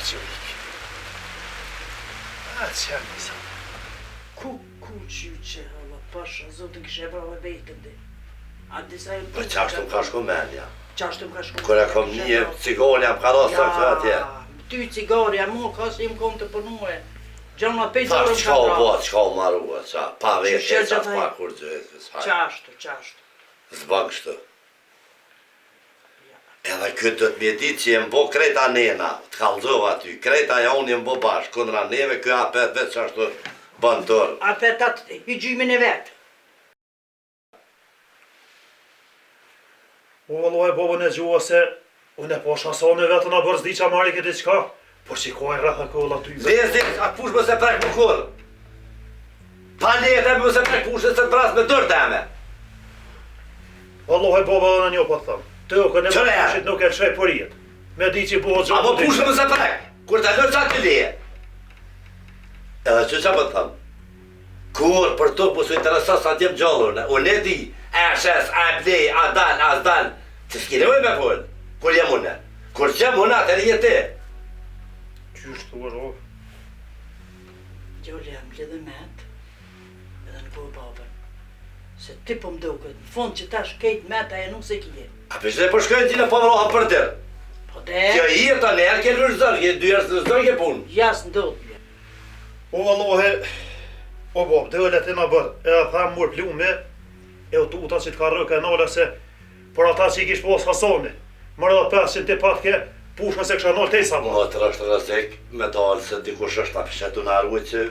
Për që ikë. A, që janë njësa. Ku, ku që që, Allah, pasha, zotin kishe vra dhe vetën dhe. A disa e Po qashtu më ka shku mendja. Qashtu më ka shku Kur e kom një cigarja, më ka ra sa këtë atje. Ty cigarja, mu ka si më kom të punue. Gjona pe Thash dorën çka u bo, çka u marua, qa, pa vetë, Qysh e qa, gjithaj? pa kur gjë, s'haj. Qashtu, qashtu. S'ban kështu. Edhe këtë do të më ditë që jem bo krejt anena, të kallzova aty, krejt ajo unë jem bo bashkë, kundra neve, ky apet veç ashtu bën dorë. Apet atë hygjimin e vetë. O vëllai babën e gjua se unë e pash Hasanin vetën a bërë s'di qa marri këtë diçka, por që ka e rreth e kolla ty. Lezi, atë pushë mos e prek më kurrë. Pa leje mos e prek pushën se të vras me dorë teme. Vallahi baba edhe në një po të thëmë. Të o kënë Qëre? pushit nuk e lëshoj për jetë. Me di që bëhet A po pushën mos e prek. Kur të lërë qatë leje. Edhe që që po të thëmë. Kur për to po s'u intereson sa t'jem gjallë unë. Unë e di, a e shes, a e blej, a dal, a s'dal. Ti s'ki nevojë me fol. Kur jem unë. Kur s'jem unë, atëherë je ti. Qysh thua, o? Djali jam lidhe met, edhe në kohë babën. Se ti po më duket, në fund që tash kejt met aja nuk se kje. A për po shkojnë ti në po vroha për tërë. Po de, Kjo i jetë, një herë ke lërë zërë, ke dy herë s'lë zërë ke punë. jas ndodh. O vallahi, o bab, dole ti na bër, edhe tha mor plume, e u tuta që të ka rrëka e nala se për ata që i kish pas Hasani, mërë edhe 500 ti patke, pushka se kisha nalë tej sa ba. Motër është rrezik me dalë se dikush është apshe tu na ruajt që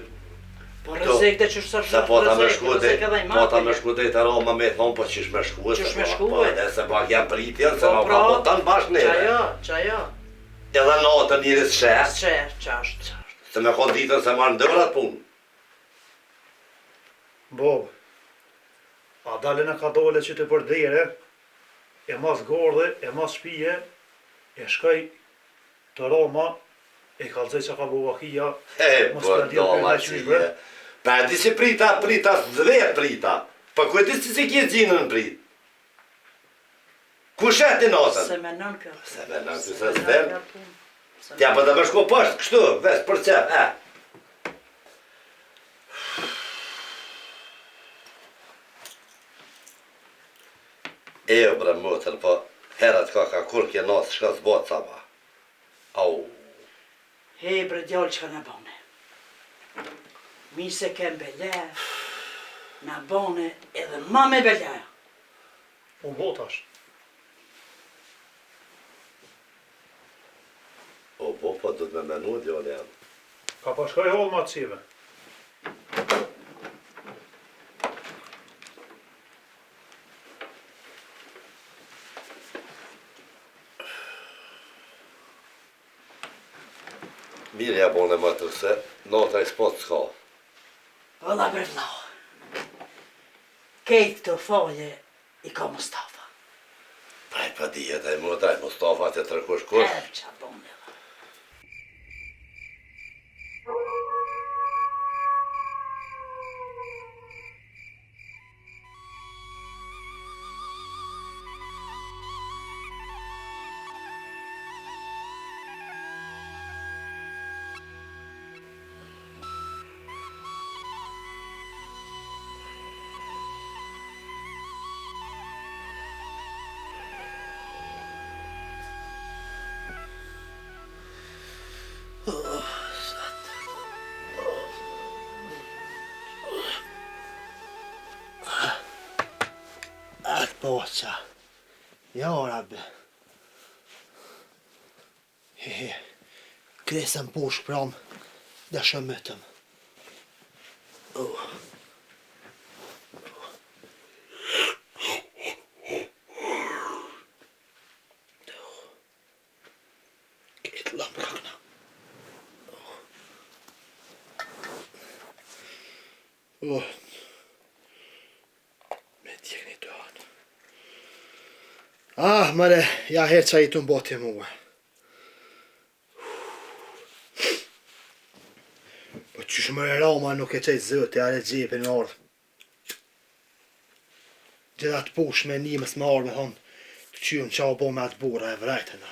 Po rrezik dhe qysh sa Se po ta me shku rrezik edhe i po ta madh. me shku dej te Roma me i thonë po qysh me shku Qysh se me po, shku, po e? edhe se pak janë pritjen se Po, na pra, ka po tan bashkë neve. Qajo, qajo. Edhe natën njëri s'sheh. S'sheh, qashtu. Se me kon ditën se marrë ndër atë punë. Bob, a dalën e ka dole që të për dere, e mas gordhe, e mas shpije, e shkoj të Roma, e kallzoj që ka bo vakia, E, mos po ka djerë dolla për që qysh bre. je. Pa e di si prita, prita, s'dhe prita. Po ku e di si si kje gjinën në prit? Ku sheh ti natën? Se menon kjo. Se menon ky, se menon s'den. kjo punë. Se T'ja po të me shku poshtë, kështu, veç për qef, e. E jo bre motër, po herët ka ka kur kje natë shka s'bot sa ba. Au. He bre djalë çka na bone. Mi se kem bele, na bone edhe ma me bele. U bo tash. O bo, po do të me menu djali jam. Ka pa shkoj hollë ma të qive. Mirë ja bone motër se nata i spot s'ka. Vëlla bre vëlla. Kejt këto faje i ka Mustafa. Pa i pa dihet ai motër, ai Mustafa të tërkush kush. E qa bone vëlla. Atë poqa. Ja, rabbi. He, he. Kresën pushk pram, dhe shëmëtëm. Oh. Këtë lamë kakna. Oh. Me djegni të anë. Ah, mëre, ja herë që i të mboti mua. Po qysh mëre Rama nuk e qejtë zëti, are gjepin me ardhë. Gjitha të push me një mës me ardhë me thonë, të qyëm qa u bo me atë burra e vrajtën.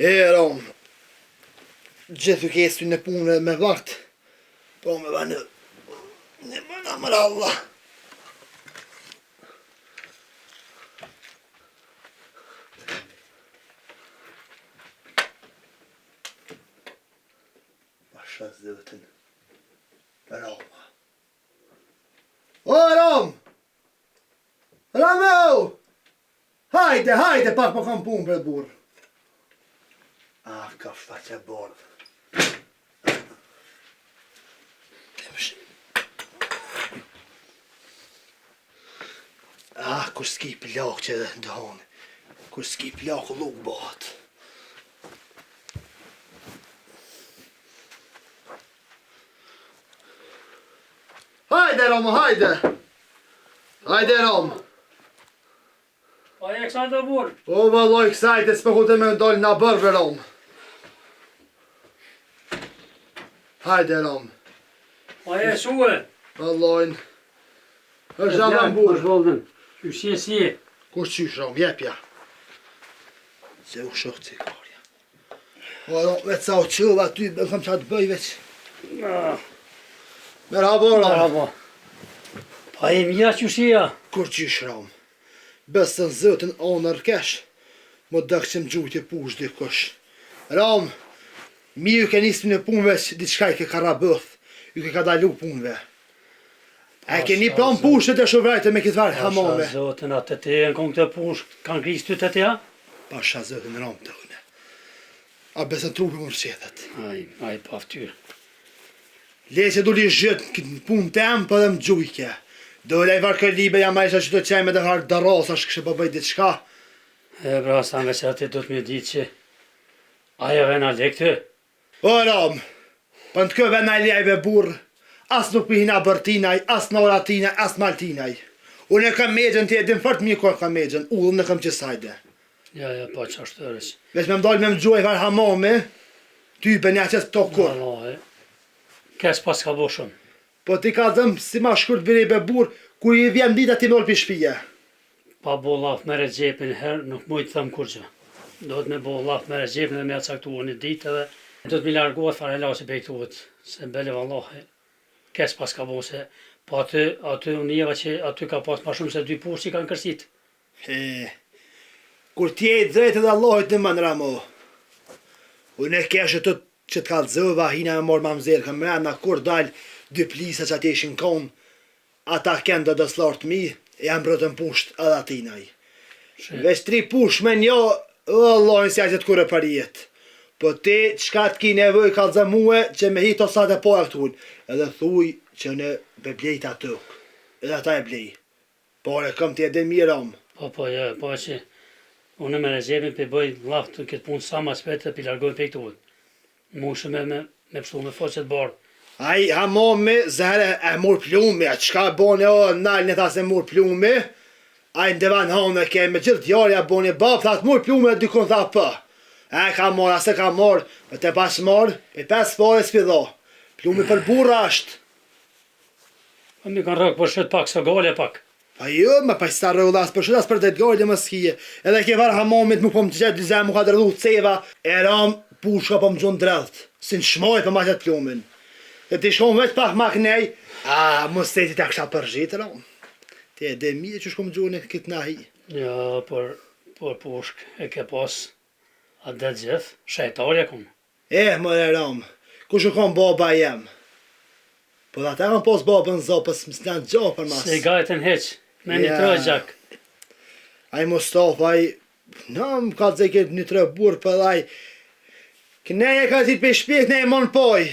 E, Rom. Gjithë ju ke në punë me vakt. Po me vënë në më në më Allah. Pasha zotin. Rama. O, Ram! Ramo! Hajde, hajde, pak po kam punë bre burrë. Ah, ka faqe bardhë. Ah, kur s'ki plak që edhe ndëhoni. Kur s'ki plak, llugë bëhet. Hajde, Romo, hajde! Hajde, Romo! Po e kësaj do burr. Po valloj kësaj të s'po ku me dal na bër bre Rom. Hajde Rom. Po e shuë. Vallojn. Është jam burr. Është vallën. Qysh je si je? Kush qysh Rom, jepja. Se u shoh cigarja. O Rom, veç sa u çova aty, më kam çfarë të bëj veç. Ah. Merhaba Rom. Merhaba. Po e mira qysh je? Kur qysh Rom. Besën zotin onër kesh, Më dëk që më gjujti push dikush. Ram, mirë ju ke nisë në punë veç diçka i ke karabëth, ju ke kadalu punëve. A e ke një plan pushët e shuvrajtë me këtë farë hamame? Pasha zotin, atë të e në konë këtë push, kanë krisë ty të të ja? Pasha zotin, Ram të une. A besën trupi më rëqethet. Aj, aj, pa ftyrë. Le që duli zhyt në punë tem, po dhe më gjujke. Dole i varë kërlibe, jam aisha që të qeme dhe farë dërrosa që kështë po bëj diçka. E bra, sa nga që aty do të më ditë që aja vena lekë O Ram, po në të kë vena lejve burr, as nuk pihina bërtinaj, as noratinaj, as maltinaj. Unë e kam megjën, ti e din fort mirë ku e kam megjën, ullën e kam qësajde. Ja, ja, po që ashtu ërës. Veç me m'dalë me m'gjuaj farë hamame, ty për një qes to kur. Vallahi, kes pas ka bo shumë. Po ti ka dhëmë si ma shkurt biri be burr, kur i vjen dita ti me pi shpije. Pa bo llaf me Rexhepin herë, nuk muj të them kurgjë. Duhet me bo llaf me Rexhepin dhe me ja caktu një ditë edhe duhet mi largu atë farë helaqe prej këtuhit, se bele vallahi, kes pas ka bo se, po aty, aty unë njeva që aty ka pas ma shumë se dy pushë që kanë kërsit. He. Kur ti je i drejtë edhe Allahit në mën Ramo. Unë e keshë të që të kallzova hina me morë mamzer këm mrena kur dal dy plisa që atje ishin kon ata ken do dosllar të mi e janë mbrotën pusht edhe atinaj. Veç tri push me një Allahin si ajet kurrë për jetë. Po ti çka të ki nevojë kallzë mue që me hi to sa të para këtu. Edhe thuj që unë be blej ta tokë. Edhe ata e blej. Por e kam ti e din mirë Rom. Po po jo po që unë me Rexhepin pe bëj llaf të këtë punë sa ma shpejt të pi largojmë prej këtu. Mundshëm me me me pshtu me faqe të bardhë. Ai hamami zëre e mur plumi, a çka boni o nal ne tha se mur plumi. Ai në devan hanë e ke me gjithë djarja boni bab tha të mur plumi e dikun tha pë. E ka mor, a se ka mor, po te pas mor, pe pes pare s'pi dho. Plumi për burra është. Po mi kanë rrok për shët pak, së gole pak. Pa jo, më pa sta rrolla as për shët as për det gole më s'kije. Edhe ke var hamamit mu po më gjetë dy mu ka derdhu ceva, e ram pushka po më gjun dredht. Si në shmoj po ma qet plumin. Dhe ti shkon veç pak ma knej, a mos se ti ta kisha përzhit ram. Ti e dhe mirë që shkom gjunë këtë nahi. Jo, por por pushk e ke pas atë det gjithë, shejtarja kom. Eh more Ram, kush u kon baba jem? Po dhe ata kanë pas babën zo, po s'më gjo për mas. Se gajtën hiq, me një Ja. tre gjak. Ai Mustafa, ai, na më ka zekë një tre burr për ai. Kne e ka zit për shpi, kne e mon poj.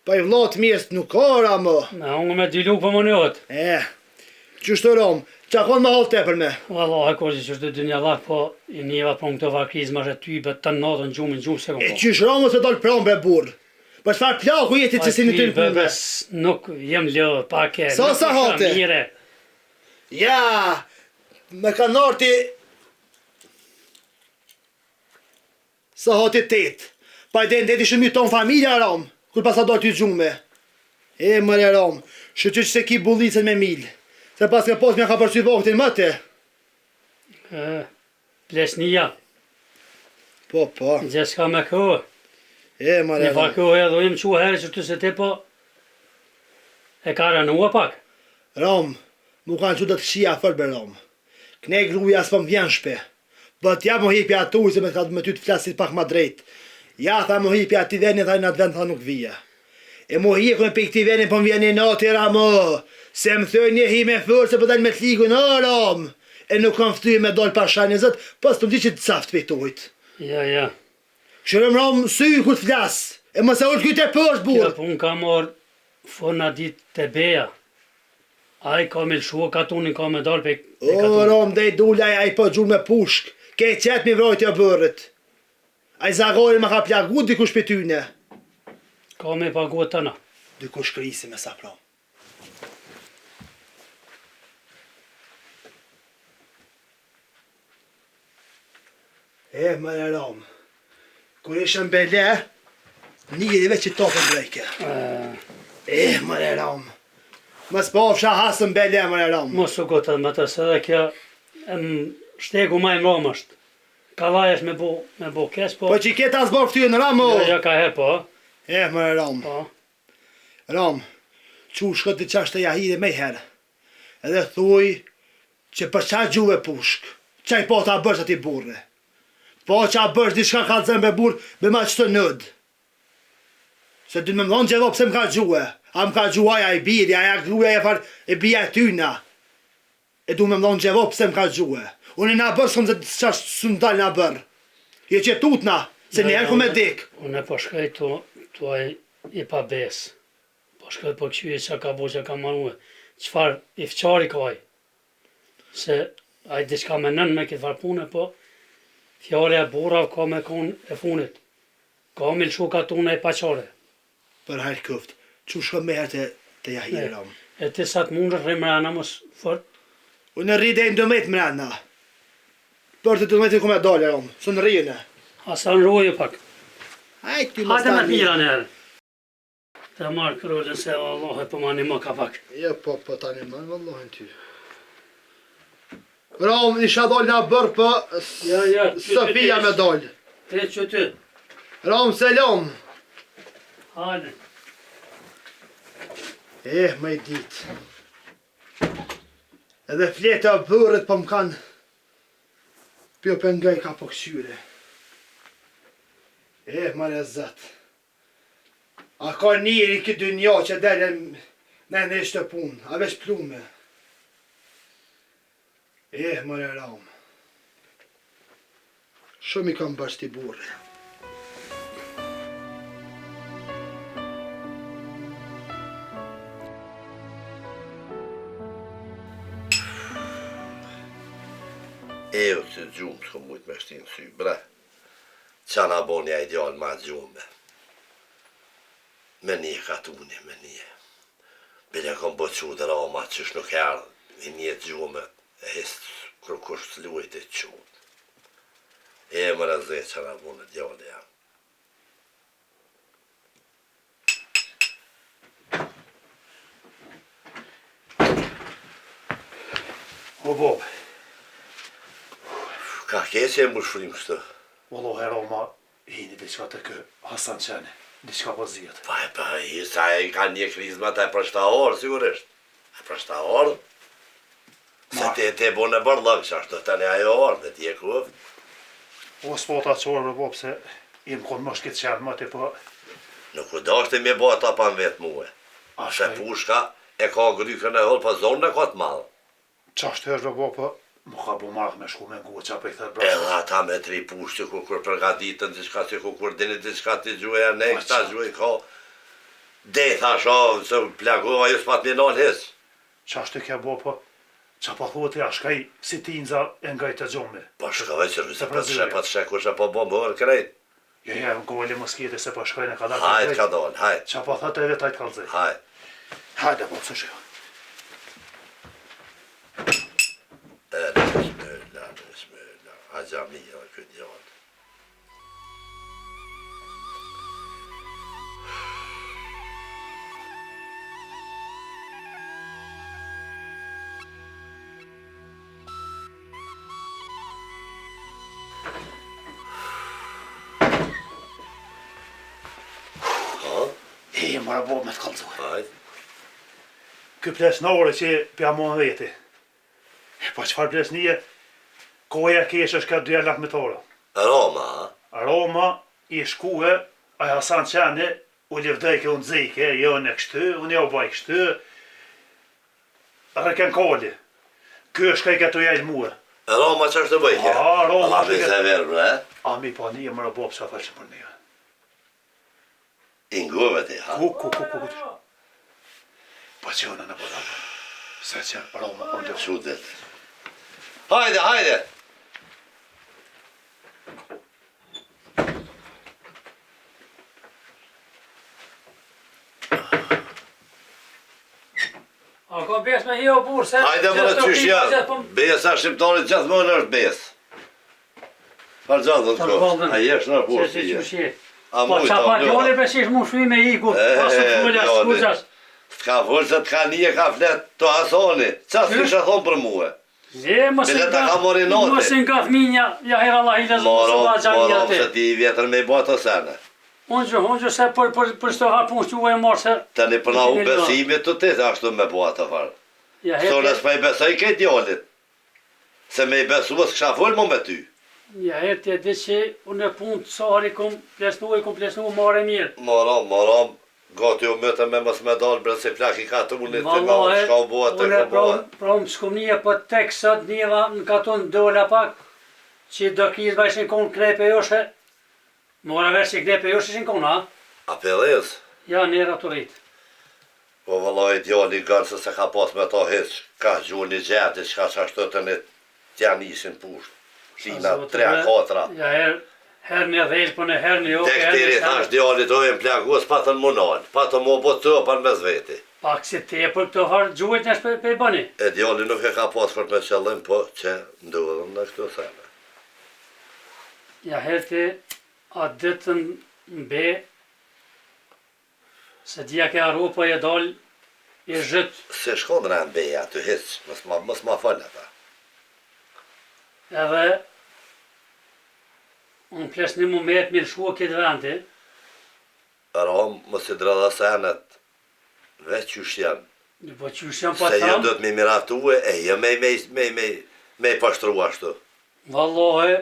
Po i vllat mirë nuk ka ra më. Me hongë me dy lukë po mënyohet. E, qysh të rom, qa kon më hall tepër me? Vallahi, kur që është dynja llaf, po i njeva po në këto varkrizma që ty bet të natën gjumin gjumë se kom E po. qysh rom ose dal prom bre burr. Po çfarë plaku jeti që si në ty në punë? Bes, nuk jem lodh pak e. Sa nuk sa isha hate? Mire. Ja, me kanë ardh ti Sa hati tet. Pa i den deti shumë ton familja rom, kur pasa do ty gjume. E mëre rom, shyqyr që se ki bullicën me mil. Se pas ke pos mja ka përcy vaktin më te. E, Plesnia, Po, po. gjithçka me kohë. E, more Një farë kohë edhe unë më herë që ty se ti po e ka rënua pak. Rom, mu kanë që do të këshia fort be Rom. Kne gruja s'po më vjen shpe. Po t'ja më hipi aty se me, me ty të flasit pak ma drejt. Ja, tha më hipi aty veni, tha në atë vend, tha nuk vija. E mu hikun për këti veni, po më vjen inati Ramo. Se më thënë një hi me forcë, po dal me të ligun, o Rom. E nuk kam fty me dal pa shanjë zot, po s'të më di që të saft për tuajt. Ja, ja. Këshërëm Rom, sy kur të flas. E mos e ul kyt e poshtë Kjo burr. punë ka marrë fund atë ditë te beja. Ai ka me lëshua katunin, ka me dalë pe, pe O katunit. Rom, dej dulaj, ai po gjun me pushk. Ke qet mi vrojtje o bërët. Ai zagori ma ka plagu dikush për tyne. Ka me pagua tëna. Dikush krisi me sa prom. E, më e Rom. Kur ishëm bele, njëri veç që topën brejke. E, më e Rom. Mos pofsha hasëm bele, më e Rom. Mos u gotë me të, se edhe kjo e m- shtegu ma i mromë është. Kallaj është me bo, me bo keq, po... Po që i keta zbor ftyrën, Ramo. Jo, jo, ka herë, po. E, më e Rom. Po. Rom, qu shkët të qashtë të jahire me herë. Edhe thuj që për qa gjuve pushk, qa i po ta bësh ati burre. Po qa bësh diçka ka të zënë be burr, be ma që të nëd. Se dy me më thonë që pse më ka gjue. A më ka gjua aja i biri, aja gruja e far, e bija e tyna. E du me më thonë që pse më ka gjue. Unë na bërë s'kom se qash s'më dal na bërë. Je që tutna, se një herë ku me dik. Unë po shkoj tu, tu ai i pa besë. Po shkoj po kqyri çka ka bo, çka ka marrue. Çfarë i fqari ka ai. Se ai diçka me nën me këtë farë pune, po fjala e burrave ka me kon e funit. Ka me lëshu katuna e paqare. Për hajr këft, që shko me herë te, te jahire Rom. E ti sa të mundësh rri mrena mos fort. Unë rri deri në 12 mrena. Për të 12 ku me dalë Rom, s'un rri unë. Hasan ruaju pak. Hajt ty mos Hajde ta me të mira në herë. Të marrë krolën se vallahi po ma një ka pak. Jo, po, po tani më vallahi ty. Rom, isha dal na bër, po Jo, jo, ty, ty, Sofia ty. me dal. Ti që ty. Rom, selam. Hajde. Eh, më i ditë. Edhe fleta e burrit po më kanë Pjo pengaj ka po këqyre. Eh, më rezat. A ka njeri këtë dynja që dele në në ishte punë, a veç plume. Eh, më re ram. Shumë i kam bërë shti burri. E, o që gjumë s'ko mujtë me shti në sy, bre. Qa na boni ai djalë ma gjumë. Me një katuni, me një. Bile kom bo që drama, qysh nuk erdh, i një gjumë, e his kur kush s'luajt e qutë. E, më rëzë që na boni djalë jam. O bob, Ka keqe e mbush frymë kështu. Wallah e Roma, hini diçka të kë Hasan Qeni, diçka po zihet. Pa e pa, i sa e ka një krizma ta e për 7 orë, sigurisht. E për 7 orë. Se te te bo në bërllok, që ashtu tani ajo orë, dhe ti e kuft. O s'po ta qorë bre bob, se i më konë më shkit qenë më ti po... Nuk u dashte me bo ata pa më vetë mue. A Se shkaj, pushka e ka grykën e hollë, po zonën e ka të madhë. qa është herë bre bob, po më ka bo marrë me shku me ngu, qa po i thët bre. Edhe ata me tri pushtë, ku kur përgatitën diçka, si ku kur dini diçka të gjueja, ne Pa, këta qa? gjuej ka. De, thash, o, se plagova, ju s'pat një nalë hiq. Qa është ke bo, po... Qa po thuhet ja, shkaj si tinza e ngaj të gjumi. Po shkove që Se se po të Brazilia. she, po të she, kush e po bo më orë krejt. Jo, jo, ngole mos kjete se po shkojnë e ka dalë. Hajt ka dalë, hajt, Qa po thët edhe tajt kallzej. hajt. Hajde, po, pse shkoj. E, bismillah, bismillah. A gjamia dhe këtë djalë. More bo me të kallzu. Hajt. Ky plesnori që pja mon veti. E po çfarë plesnie? Koja kesh është ka dy lakmitarë. Roma, ha? Roma i shkue, ai Hasan Qeni, u livdojke, u nxike, jo unë kështu, unë ja u baj kështu. Rreken kali. Ky shkojke tu ja lmue. Roma ç'është të bëjke? A, Roma Allah shkojke- se verë, bre. A mi pa një more bo pse falë për një. I ngove ti, ha? Ku, ku, ku, ku, ku. Po që unë në po Se që Roma po ndjo. Çudet. Hajde, hajde! A ka besë me hi o burë se... Hajde më në gjithë qysh të janë. gjithë po- Besa shqiptarit gjithmonë është besë. Farë gjatë dhe të kohë. A jesh në burë Se si si je. qysh je. A Po mujt, qa a pa mujt. djali be si mu shvi me iku, E, pa së folja, djali. s'kurgjas. S'ka folë se t'ka një ka flet të Hasani. Qa s'kisha thonë për mue? Le, mos Bile ta ka mori nati. Mos i nga fëminja, ja hera Allah i lezë, mos u Morom, ba xhamia morom aty. se ti i vjetër me i bo ato sene. Unë që, unë që se për, për, për çto har punë që e marrë se... Tani për na u Nuk i besimi të ti, ashtu me bo ato farë. Ja Sone herë, s'pa i besoj këtë djalit. Se me i besu s'kisha folë mu me ty. ja herë ti e di që unë e punë të sahari kum plesnu e kum plesnu marrë e mirë. Morom, morom, gati u mëtë me mos me dalë bre si plak i katunit, të ma Vallahi, shka u bo atë unë ku bo. prom, prom s'kum nije, po tek sot njeva në katun dola pak, që do kizba ishin konë knepe joshe, mora vesh që knepe joshe ishin konë, ha? A pellez? Ja, nera të rritë. Po vëllai djali gërë se se ka pas me to hiq, ka gju një gjeti, çka çashtu të një t'ja nisin pushtë. Shina, tre a katra. Ja, herë, herë një dhelë, po në herë një okë, Tek herë tiri një thash djalit, o jem plagos, patën mu nalë, patën mu bo të mes veti. Pak si tepër këto harë gjuajt në shpe pe bëni. E djali nuk e ka pas për me qëllim, po që ndodhën në këto sene. Ja herë ti atë ditën në be, se dia ke harru, po e dal i zhyt. Se shkon në në beja aty hiq, mos ma, mos ma fol ata. Edhe unë ples një moment me lëshua këtë vendi, Rom, mos i dredha senet, veç qysh janë. po qysh jam pa Se jo tham, do të mi miratue, e jo me me me me me i pashtru ashtu. vallahi,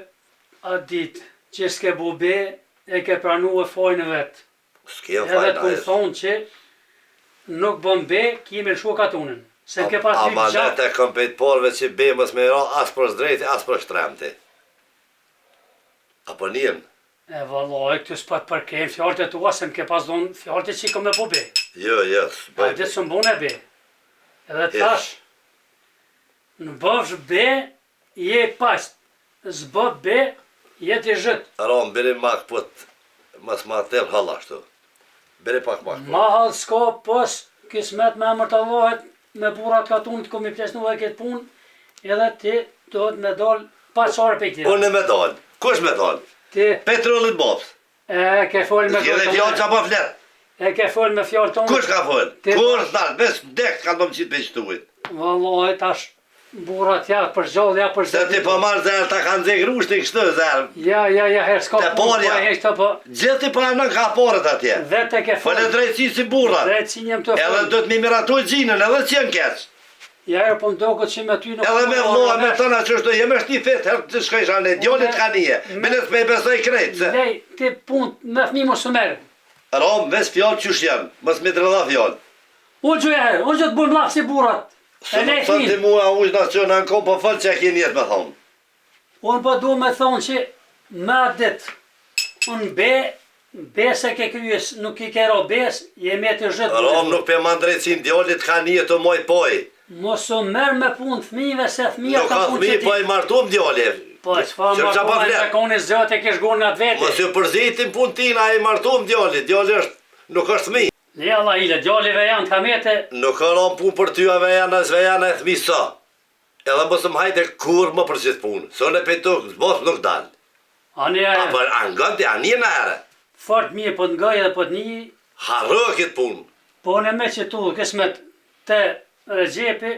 atë ditë që s'ke bu be, e ke pranue fajnë vetë. S'kem Edhe fajna të kom hiq. thonë që nuk bën be, ki me lëshua katunin. Se më ke pas Ama lypë gjatë, ne të kom pejt porve që be mos me ra as për zdrejti, as për shtremti. Apo njën? E vallahi, këtu s'pa të përken fjalët e tua, se më ke pas dhonë fjalët e që i kom me bu be. Jo, jo, Pa s'bëj. ditë së mbune be. Edhe Hiç. tash, në bëfsh be, je i past. S'bë be, je ti zhyt. Rom, biri ma këput, mos ma tërë halla ashtu. Biri pak ma këput. Ma hall s'ka pos, kismet me emër të Allahit, me burrat katunit kom i plesnu e këtë punë, edhe ti duhet me dal pa qare pe këtij. Unë me dalë. Kush me dalë? Ti Petrollit babs. e ke fol me Zgjidhe gojë fjalë tonë. që po flet. E ke fol me fjalë tonë. Kush ka fol? Ti- Kush dal? Bes dek ka do më qitë peqtuit. Vallahi tash burrat ja për gjallë, ja për Se ti po marrë zerë, ta kanë nxjerr grushtin kështu zerë. Ja, ja, ja, herë s'ka Te punë, porja. po e heq të po. Gjithë ti po anon ka porët atje. Vetë e ke fol. Fole drejtësi si burrat. Drejtësi jam të Edhe fol. do të mi miratu gjinën, edhe që janë keq. Ja, herë po më doket që me ty nuk Edhe me po vëlla, me vesh. tëna që është, jemi është një fet, herë të shkojsh anë, djalit ka nije. Me- Me nësë me i besoj krejt, se. Lej, ti punë me fëmijë mos u merr. Rom, ves fjalë qysh janë, mos mi dredha fjalë. Unë gjë herë, unë gjë të bëjmë llaf si burrat. E Se lej më thënë ti fëmijën. mua, ujë na që në në kom, po fol që e ke njetë me thonë. Unë po du me thonë që me atë ditë, unë be, be se ke kryes, nuk i ke ro bes, je me të zhyt. Rom nuk pe man drejtësinë, djalit ka nije të moj poj. Mos u merr me punë fëmijëve se fëmija Nuk ka ka punë fëmijë, që po ti. i martum djali. Po, çfarë Që qa po marrë flet? me koni zot e kesh gonë nga të Mos veti. ju përzitin punë tina, i martum djali, djali është, nuk është fëmijë. Ne Allah ile, djalive janë kamete, Nuk ka rom punë për ty, a veja, në sveja, në fëmijë sa. Edhe mos më hajde kur më për gjithë punë. Se unë e pejtuk, zbos nuk dal. ani A e për, a ngën ti, a një në herë. fort mirë po të ngaj edhe po të një, Harro këtë punë. po në me që tu kismet te Rexhepi,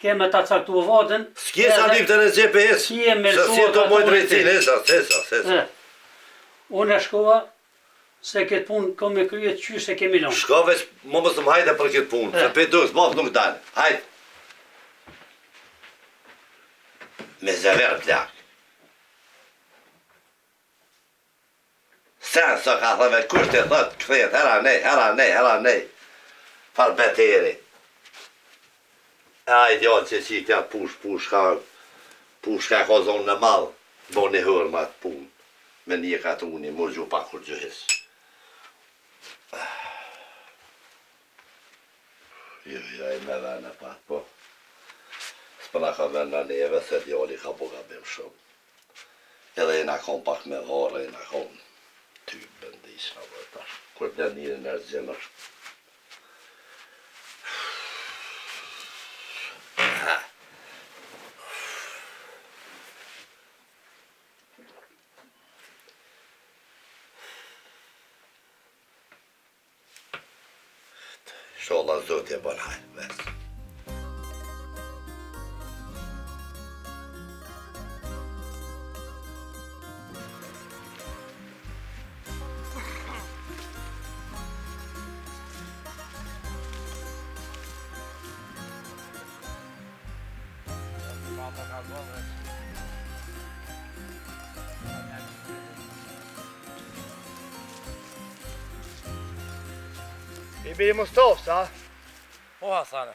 ke me ta caktu vodën. S'ke sa lyp të Rexhepi hiç. S'je me Se lëshua si të moj katunin drejtësinë, ti. hesa, hesa, hesa. E, Unë e shkova. Se këtë punë kom me krye qysh e kemi lënë. Shko veç mo mos më hajde për këtë punë, se pe dukës, mos nuk dal. Hajde. Me zever plak. Sen së ka thënë kush të thot, kthehet hera nej, hera nej, hera nej. Far beteri. E ai djalë që qiti atë push, pushka, pushka e ka zonë në madh, boni hërë me atë punë, me një katuni, mu gju pa kur gjyhis. Jo, jo, i me vene pa, po. S'po na ka vend na neve, se djali ka bo gabim shumë. Edhe jena kon pak me varre, jena kon ty bëndishna dhe tash. Kur të njëri nërë zemër. Inshallah Zoti e bën hajr, ves. I biri Mustafës, a? Po, Hasane.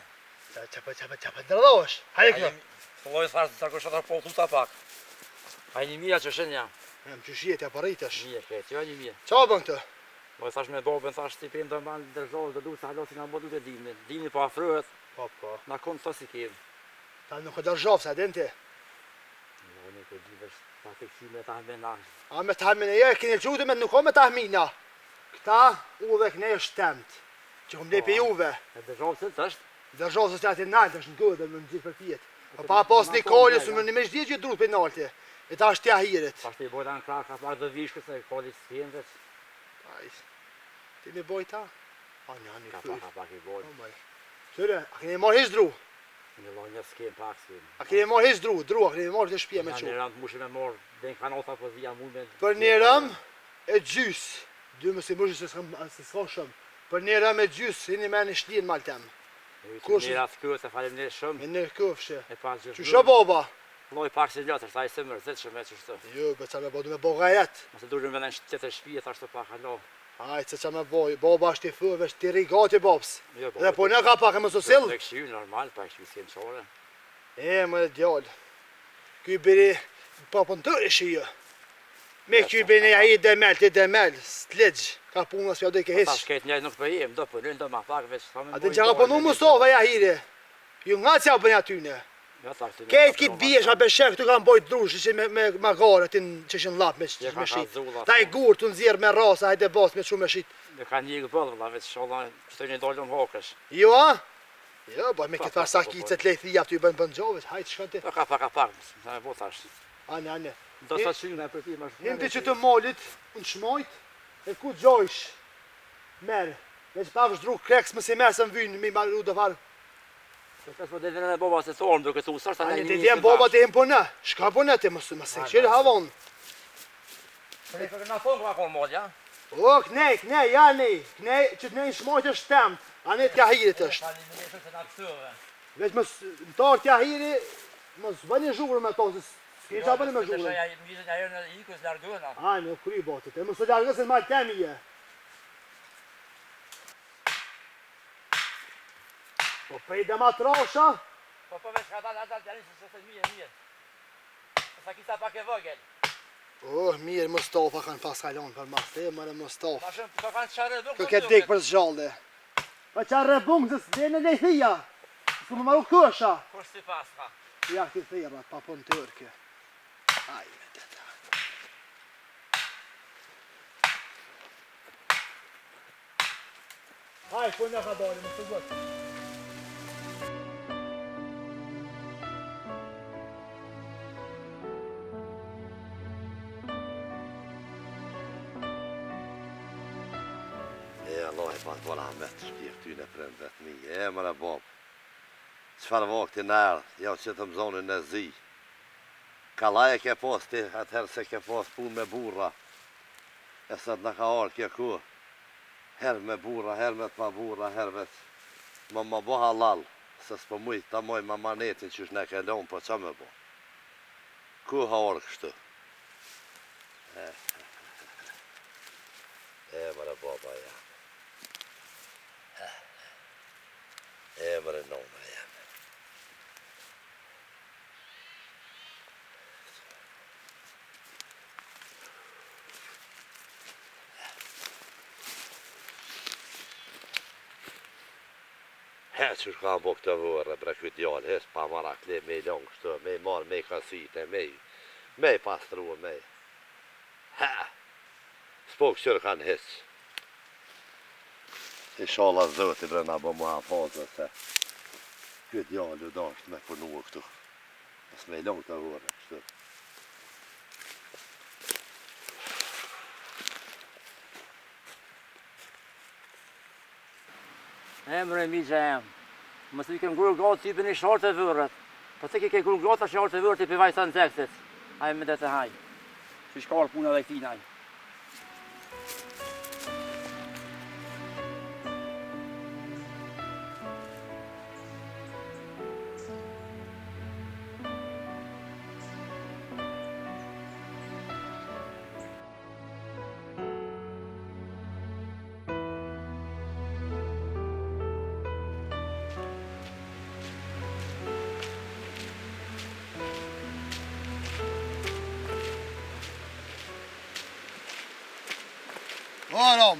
Qa, qa, qa, qa, qa, ndërdohesh? Hajde këtu. Filloj thash të kush ata po tuta pak. A një mira që shenja. Jam që shihet, ja parritësh. Mirë, krejt, jo një mirë. Qa bën këtë? Po thash me babën, thash si pem do mban dërzohet, do duhet sa halosi na bëu të dimni. Dimni po afrohet. Po, po. Na kon të si kem. Ta nuk e dërzhov, sa din ti. Jo, nuk e di veç ta të kthime me tahmina. A me tahmina, jo, e keni gjutë me nuk o me tahmina. Këta, udhe këne është temt, që kom lepi po, juve. E dërzhov se është? Dërzhov se aty nalt është në gëdë, më në gjithë përpjetë. Po pa pas një kali, së më një me shdi që drut për nalte. E ta është t'ja hirit. Pa shtë i bojta në krah, ka pak dhe vishkë, se kali s'kjenë veç. Aj, ti me bojta? A një, një, Ka pak, ka pak i bojta. Po, Qyre, a keni marrë hiç dru? Një lloj një s'kem pak s'kem. A keni marrë hiç dru, dru, a keni marrë te shtëpia me çu? Një rëm mushë me marr, den kanota po zia mund me. Për një rëm e gjys, dy mos i mushë se s'kam se s'ka shumë. Për një rëm e gjys, hini me në shtëpi në mal tem. Kush mira të kjo, se faleminderit shumë. Me në kofshë. E pa gjithë. Qysh o baba? Lloj pak si lotër, sa i se mërzitshëm e qështu. Jo, be ça me bo, du me bo gajret. Mos e durim me në tjetër shtëpi, thash të pak alo. Hajt se ça me bo, baba është i fyrë, veç ti rri gati babs. Jo, Dhe po në ka pak e mos u sill. Me këshy, normal, pa këshy s'kem çare. E, më djalë. Ky biri pa punëtor ishi jo. Me ky bini ai demel, ti demel, s'ligj, ka puna s'ja do ke Po hiç. tash këtë njëjtë nuk po jem, do punojnë, do ma pak veç sa më. A din çka ka punu Mustafa ja hire? Ju nga çka bën atyne? Kejt kit biesh a beshe këtu kanë bojt drush ishin me me magare aty që ishin llap me me shit. Ta i gur tu nxjerr me rasa hajde bas me çu me shit. Me kanë një boll vëlla veç inshallah çto një dolëm hokësh. Jo a? Jo, po me këtë farë sakice të lejthia aty bën bën gjove, hajt shkon ti. Po ka pak ka pak, sa e bo tash. Ane, ane. Do sa çynë me përpi më shumë. Him ti që të molit, unë shmojt, e ku gjojsh? Merr, veç pa vëshdru kreks më si merr se më vynë, mi maru do farë Po po del edhe baba se thonë duke thu sa tani. Ti vjen baba ti po në. Shka po në ti mos mos e qel havon. Po ne po na thonë ka kon mal, ja? O, knej, knej, ja nej, knej, që të nej shmojt është tem, a ne t'ja hirit është. Veç mos në tarë t'ja hiri, mos bëni zhurmë me to, se s'ke qa bëni me zhurmë. Jo, mizën ja herën e ikës largëna. A, në kry botit, e mos u largësën mal temi je. Po prej dhe ma trasha? Po po veç ka dalë, dalë, dalë, se se mirë, mirë. Sa kista pak e vogël. Oh, mirë, Mustafa kanë pas kalon për mas, e mëre Mustafa. Ma shumë, po kanë qarë bukë. Kë ke dek për zgjallë. Po qarë bukë, se s'de në lejthia. S'ku më maru kësha. Kur si pas ka? Ja, këti thirra, pa pun tërke. Aj, me të ta. Haj, po në ka dali, më të gëtë. E Allah e pas bo rahmet shpirtin e prindve të mi, e mëre babë. Çfarë vakti na erdh, ja qitëm zonin në zi. Kallaj e ke pas ti, atëherë se ke pas punë me burra. E sot na ka ardhë kjo kohë, herë me burra, herë me të paburra, herë veç më më bo hallall, se s'po muj ta moj amanetin qysh na ke lon, po ça me bo. Ku ka ardhë kështu? E more baba jem. E more nona jem. He, qysh ka bo këto vorre, bre ky djalë, hiç pa marakli, me i lon kështu, me i marrë, me i kasite, me i, me i pastru, me i... He, s'po këqyr kanë hiç. Ishalla Zoti bre na bo muhafaza se ky djalë u dasht me punu këtu. Mos me i lon këto vorre kështu. E mre mixha jem. Mos i kem ngru gati i bëni shortë e vërët. Po të ke ngru gati shortë e vërët i pëvaj sa nxehtit. Ai më të haj. Si shkar puna dhe këtinaj. O, Ram.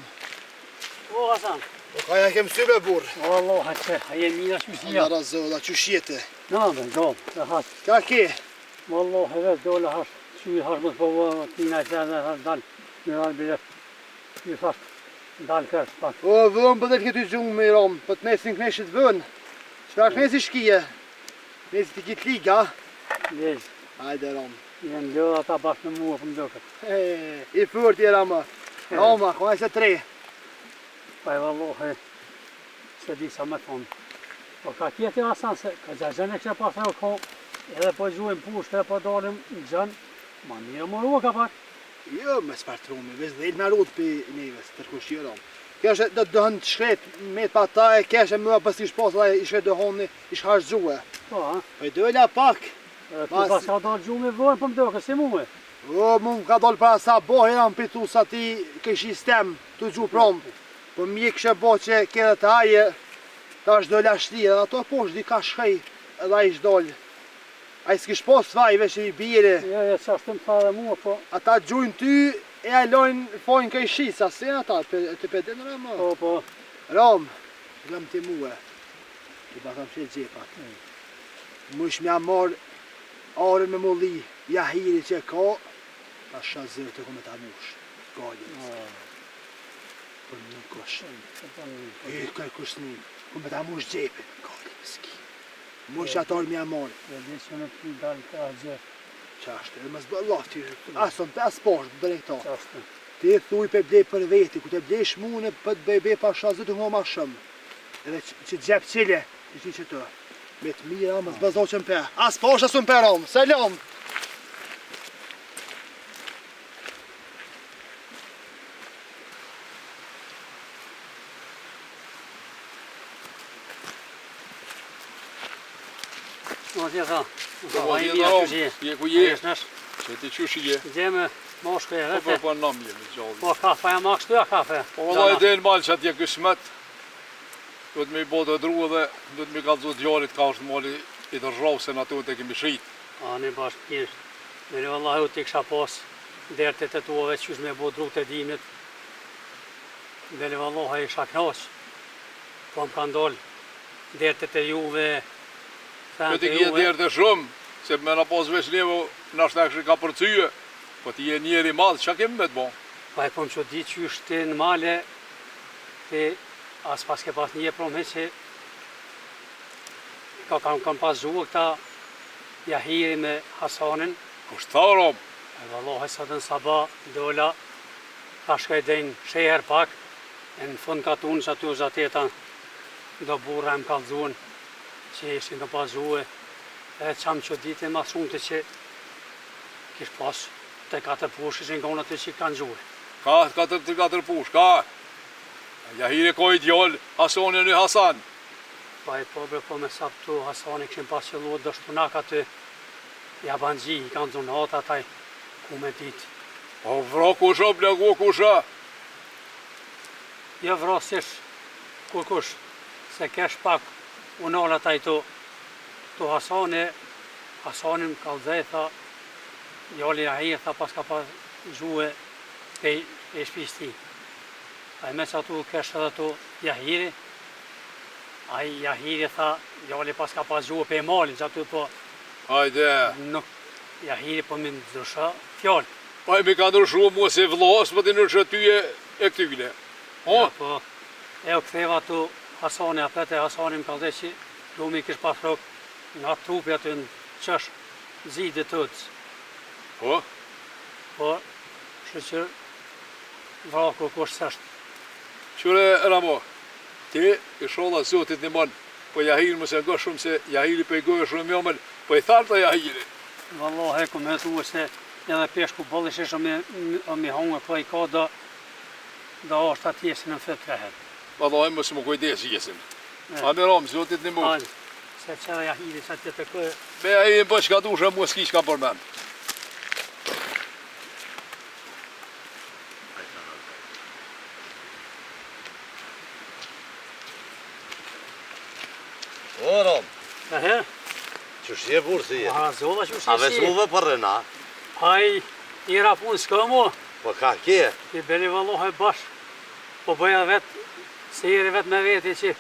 O, Hasan. O, ka ja kem sy be burrë. O, Allah, hajtë, a je mira që si ja. Allah, zëvë, qysh je ti. Na, be, do, rahat. Ka ke? Wallah, edhe dola hash, që i hash më të po vë, ti nga që edhe hash dal, në ralë bile, i thash, dal kërë, pak. O, vënë për dhe këtë gjumë me Ram, për të mesin kneshit vënë. Qëfar knesi shkije? Knesi të kitë liga? Lezë. Hajde, Ram. Jenë lodhë ata bashkë me mua, për më doket. E, i furt je Rama. Rama, ku e se tre. Pa e vallahi, se di sa me thonë. Po ka tjetë Hasan se ka gjagjën e kështë pas e ko, edhe po gjuajmë pushkë edhe po dalim në gjën, ma mirë më ka pak. Jo, me s'far trumi, veç dhe me rrut për neve, se tërkush jo Ram. Kështë do të dëhën të shkret, me të pa ta e kështë e më pas ish pas dhe i shkret dëhoni, ish harxhue. Po, a? Po i dola pak. Edhe tu pas ka dalë gjumi vonë, po më doke, si mue. O, mu më ka dalë para sa bohe jam pitu sa ti kesh sistem të gju prom. Po mje kështë bo që kere të aje, ta është dola shlirë, edhe ato poshtë di ka shkaj edhe ai ish dalë. Ai s'kish pas faj, veç i bire. Jo, jo, që ashtu më tha edhe mua, po... Ata gjujnë ty e a lojnë fojnë këj shisa, si janë ata, të pedin Rama? Po, po. Ram, lëm ti mue, i pa kam shë gjepat. Mu ish m'ja marrë arën me mulli, jahiri që ka, ta sha zërë të ku me ta mush, galje. Për nuk është. E, ka kush s'ni, ku me ta mush gjepin, galje, s'ki. Mu ish atë arë m'ja marrë. E di që nuk i dalë të asgjë. Qashtu, e mos bë lafti, as on as poshtë, bëre këto. Qashtu. Ti thuj pe blej për veti, ku te blesh mu në për të bëj be pa sha zëtë nga ma shumë. Edhe që, që gjep qile, që që që të. Me të mira, mos bë zoqen pe. As poshtë, as unë pe rom. Selam! Po ti tha. Po, po, je rom, je ku je? Që ti qysh je? Gjeme, moshkë e Po, po, po, nam je, me gjallë. Po, kafe, ma kështu ja kafe. Po, valla e del mal që atje kysmet, duhet me i bo të dru edhe duhet me i kallzu djalit ka është mali i dërrau se na tuhet e kemi shit. A, një bashkë mirë. Mirë, vallahi, u ti kisha pas dertet e tua veç qysh me bo drut e dimit. Bele vallahi, isha knaq. Po më kanë dalë dertet e juve, Po thënë ti e kije juve. derte shumë, se me na pas veç neve, nashta e kishin ka përcyje. Po ti je njeri i madh, çka kemi me të bo? Pa e kom që di qysh ti në male, ti as pas ke pas një prom hiq që ka kam, kam pas gjuhë këta Jahiri me Hasanin, Kush tha rom? e vallahi sot në sabah dola, ka shkoj deri në sheher pak, e në fund katun që aty u zateta do burra më kallzuan që ishin të pas gjuhë, e që më çuditi ma shumë të që kish pas të katër pushë ishin konë aty që kanë gjuhë. Ka katër të katër push, ka. Jahiri ka i djalë, Hasani e një Hasan. Po e po bre po me sa këtu Hasani kishin pas qëllu do shtunak aty jabanxhi i kanë zonë nata ataj ku me dit. Po vra kush o plagu kush a? Jo vra sish kurkush se kesh pak u nal ataj tu tu Hasani Hasani më kallxoi tha djali Jahir tha paska pas gjue pej pej shpis tij ai me qatu kesh edhe tu Jahiri Ai Jahiri tha, djali paska pas gjue pej malit qaty po Hajde. Nuk Jahiri po mi ndrysho fjalët. Po ai mi ka ndryshu mua si vlla, s'po t'i ndryshoj ty e e këtyne. Ho? Ja po. E u ktheva tu Hasani apet e Hasani më kallxoi që plumi kish pas rrok nga trupi aty në qosh zidit të udhës. Po? Po, shyqyr vra kurkush s'është. Qyre Ramo, Ti, ishallah Zoti t'nimon, po Jahirin mos e ngo shumë se Jahiri prej goje shumë i omël, po i thartë Jahiri. Vallahi kum hetue se edhe peshku boll i shijshëm o mi hongër po i ka do do osht atje si në fyt tre herë. Vallahi mos mu kujdes jesin. A mirë Ramë Zoti t'nimoftë. Hajde, se që edhe Jahiri qatje të kë. Me Jahirin bëj çka dush e mua s'ki çka përmend. O, Rom. Ehe. Qysh je burrë si je? A, zola qysh je si? A veç muve për rëna? Aj, tjera punë s'ka mu. Po ka ke? I beli vallahi bash. Po bëja vetë, se jeri vetë me veti që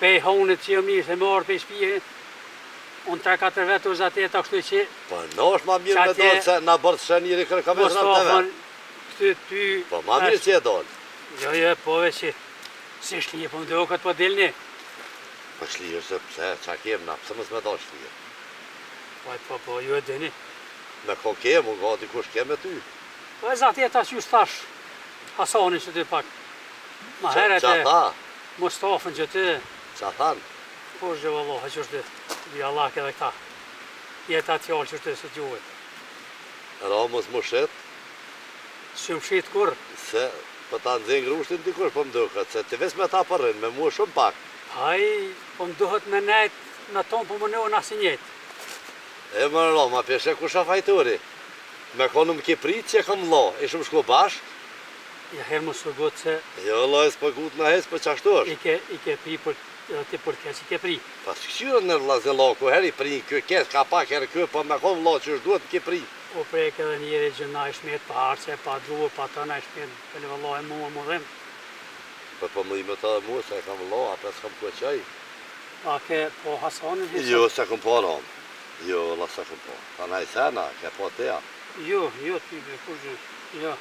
pej honit që jo mirë se me ardhë pej shpije. Unë 3-4 vetë u zateta kështu që... Po në është ma mirë me dolë se na bërë të shënjiri kërë ka me së në të vetë. Këty ty... Po ma mirë që e dolë. Jo, jo, po veç që si shlirë, po më duket po dilni. Po shlirë se pse, qa kem na, pse mos me dalë shlirë? Po, po, po, ju e dini. Me ko kem, u gati kush kem me ty. Po e zateta qysh thash, Hasanin që ty pak. Ma heret e... Qa tha? Mustafën që ty. Qa thanë? Po është gjë vallahi që është dy allak edhe këta. Jeta t'jalë që është se t'juhet. Ra mos më shit. S'jum shit kurr. Se po ta nxen grushtin dikush po më duket, se ti veç me ta po rrin, me mua shumë pak. Ai po më duhet me nejt me ton po më nëun as i njëjtë. E more Rama, pe sheh kush a fajtori? Me konë më ke prit që e kam vlla, ishim shku bashkë. Ja her mos u ngut se. Jo vlla s'po ngutna hiç, po qashtu është. I ke i ke pri për edhe ti për keq i ke pri. Pa s'kqyret në vllazëllaku, herë i prin ky keq, ka pak herë ky, po me konë vlla qysh duhet më ke prit. U prek edhe njeri gjynah ish met pa harqe pa dru pa tëna ish met bele vallahi mua mu dhemb. Po po më dhimet edhe mua se e kam vëlla apet s'kam ku e çoj. A ke pa Hasanin hiç? Jo s'e kom pa Ramë. Jo vëlla s'e kom pa. Tha naj sen a ke pa ti a? Jo jo ti be kurgjë jo.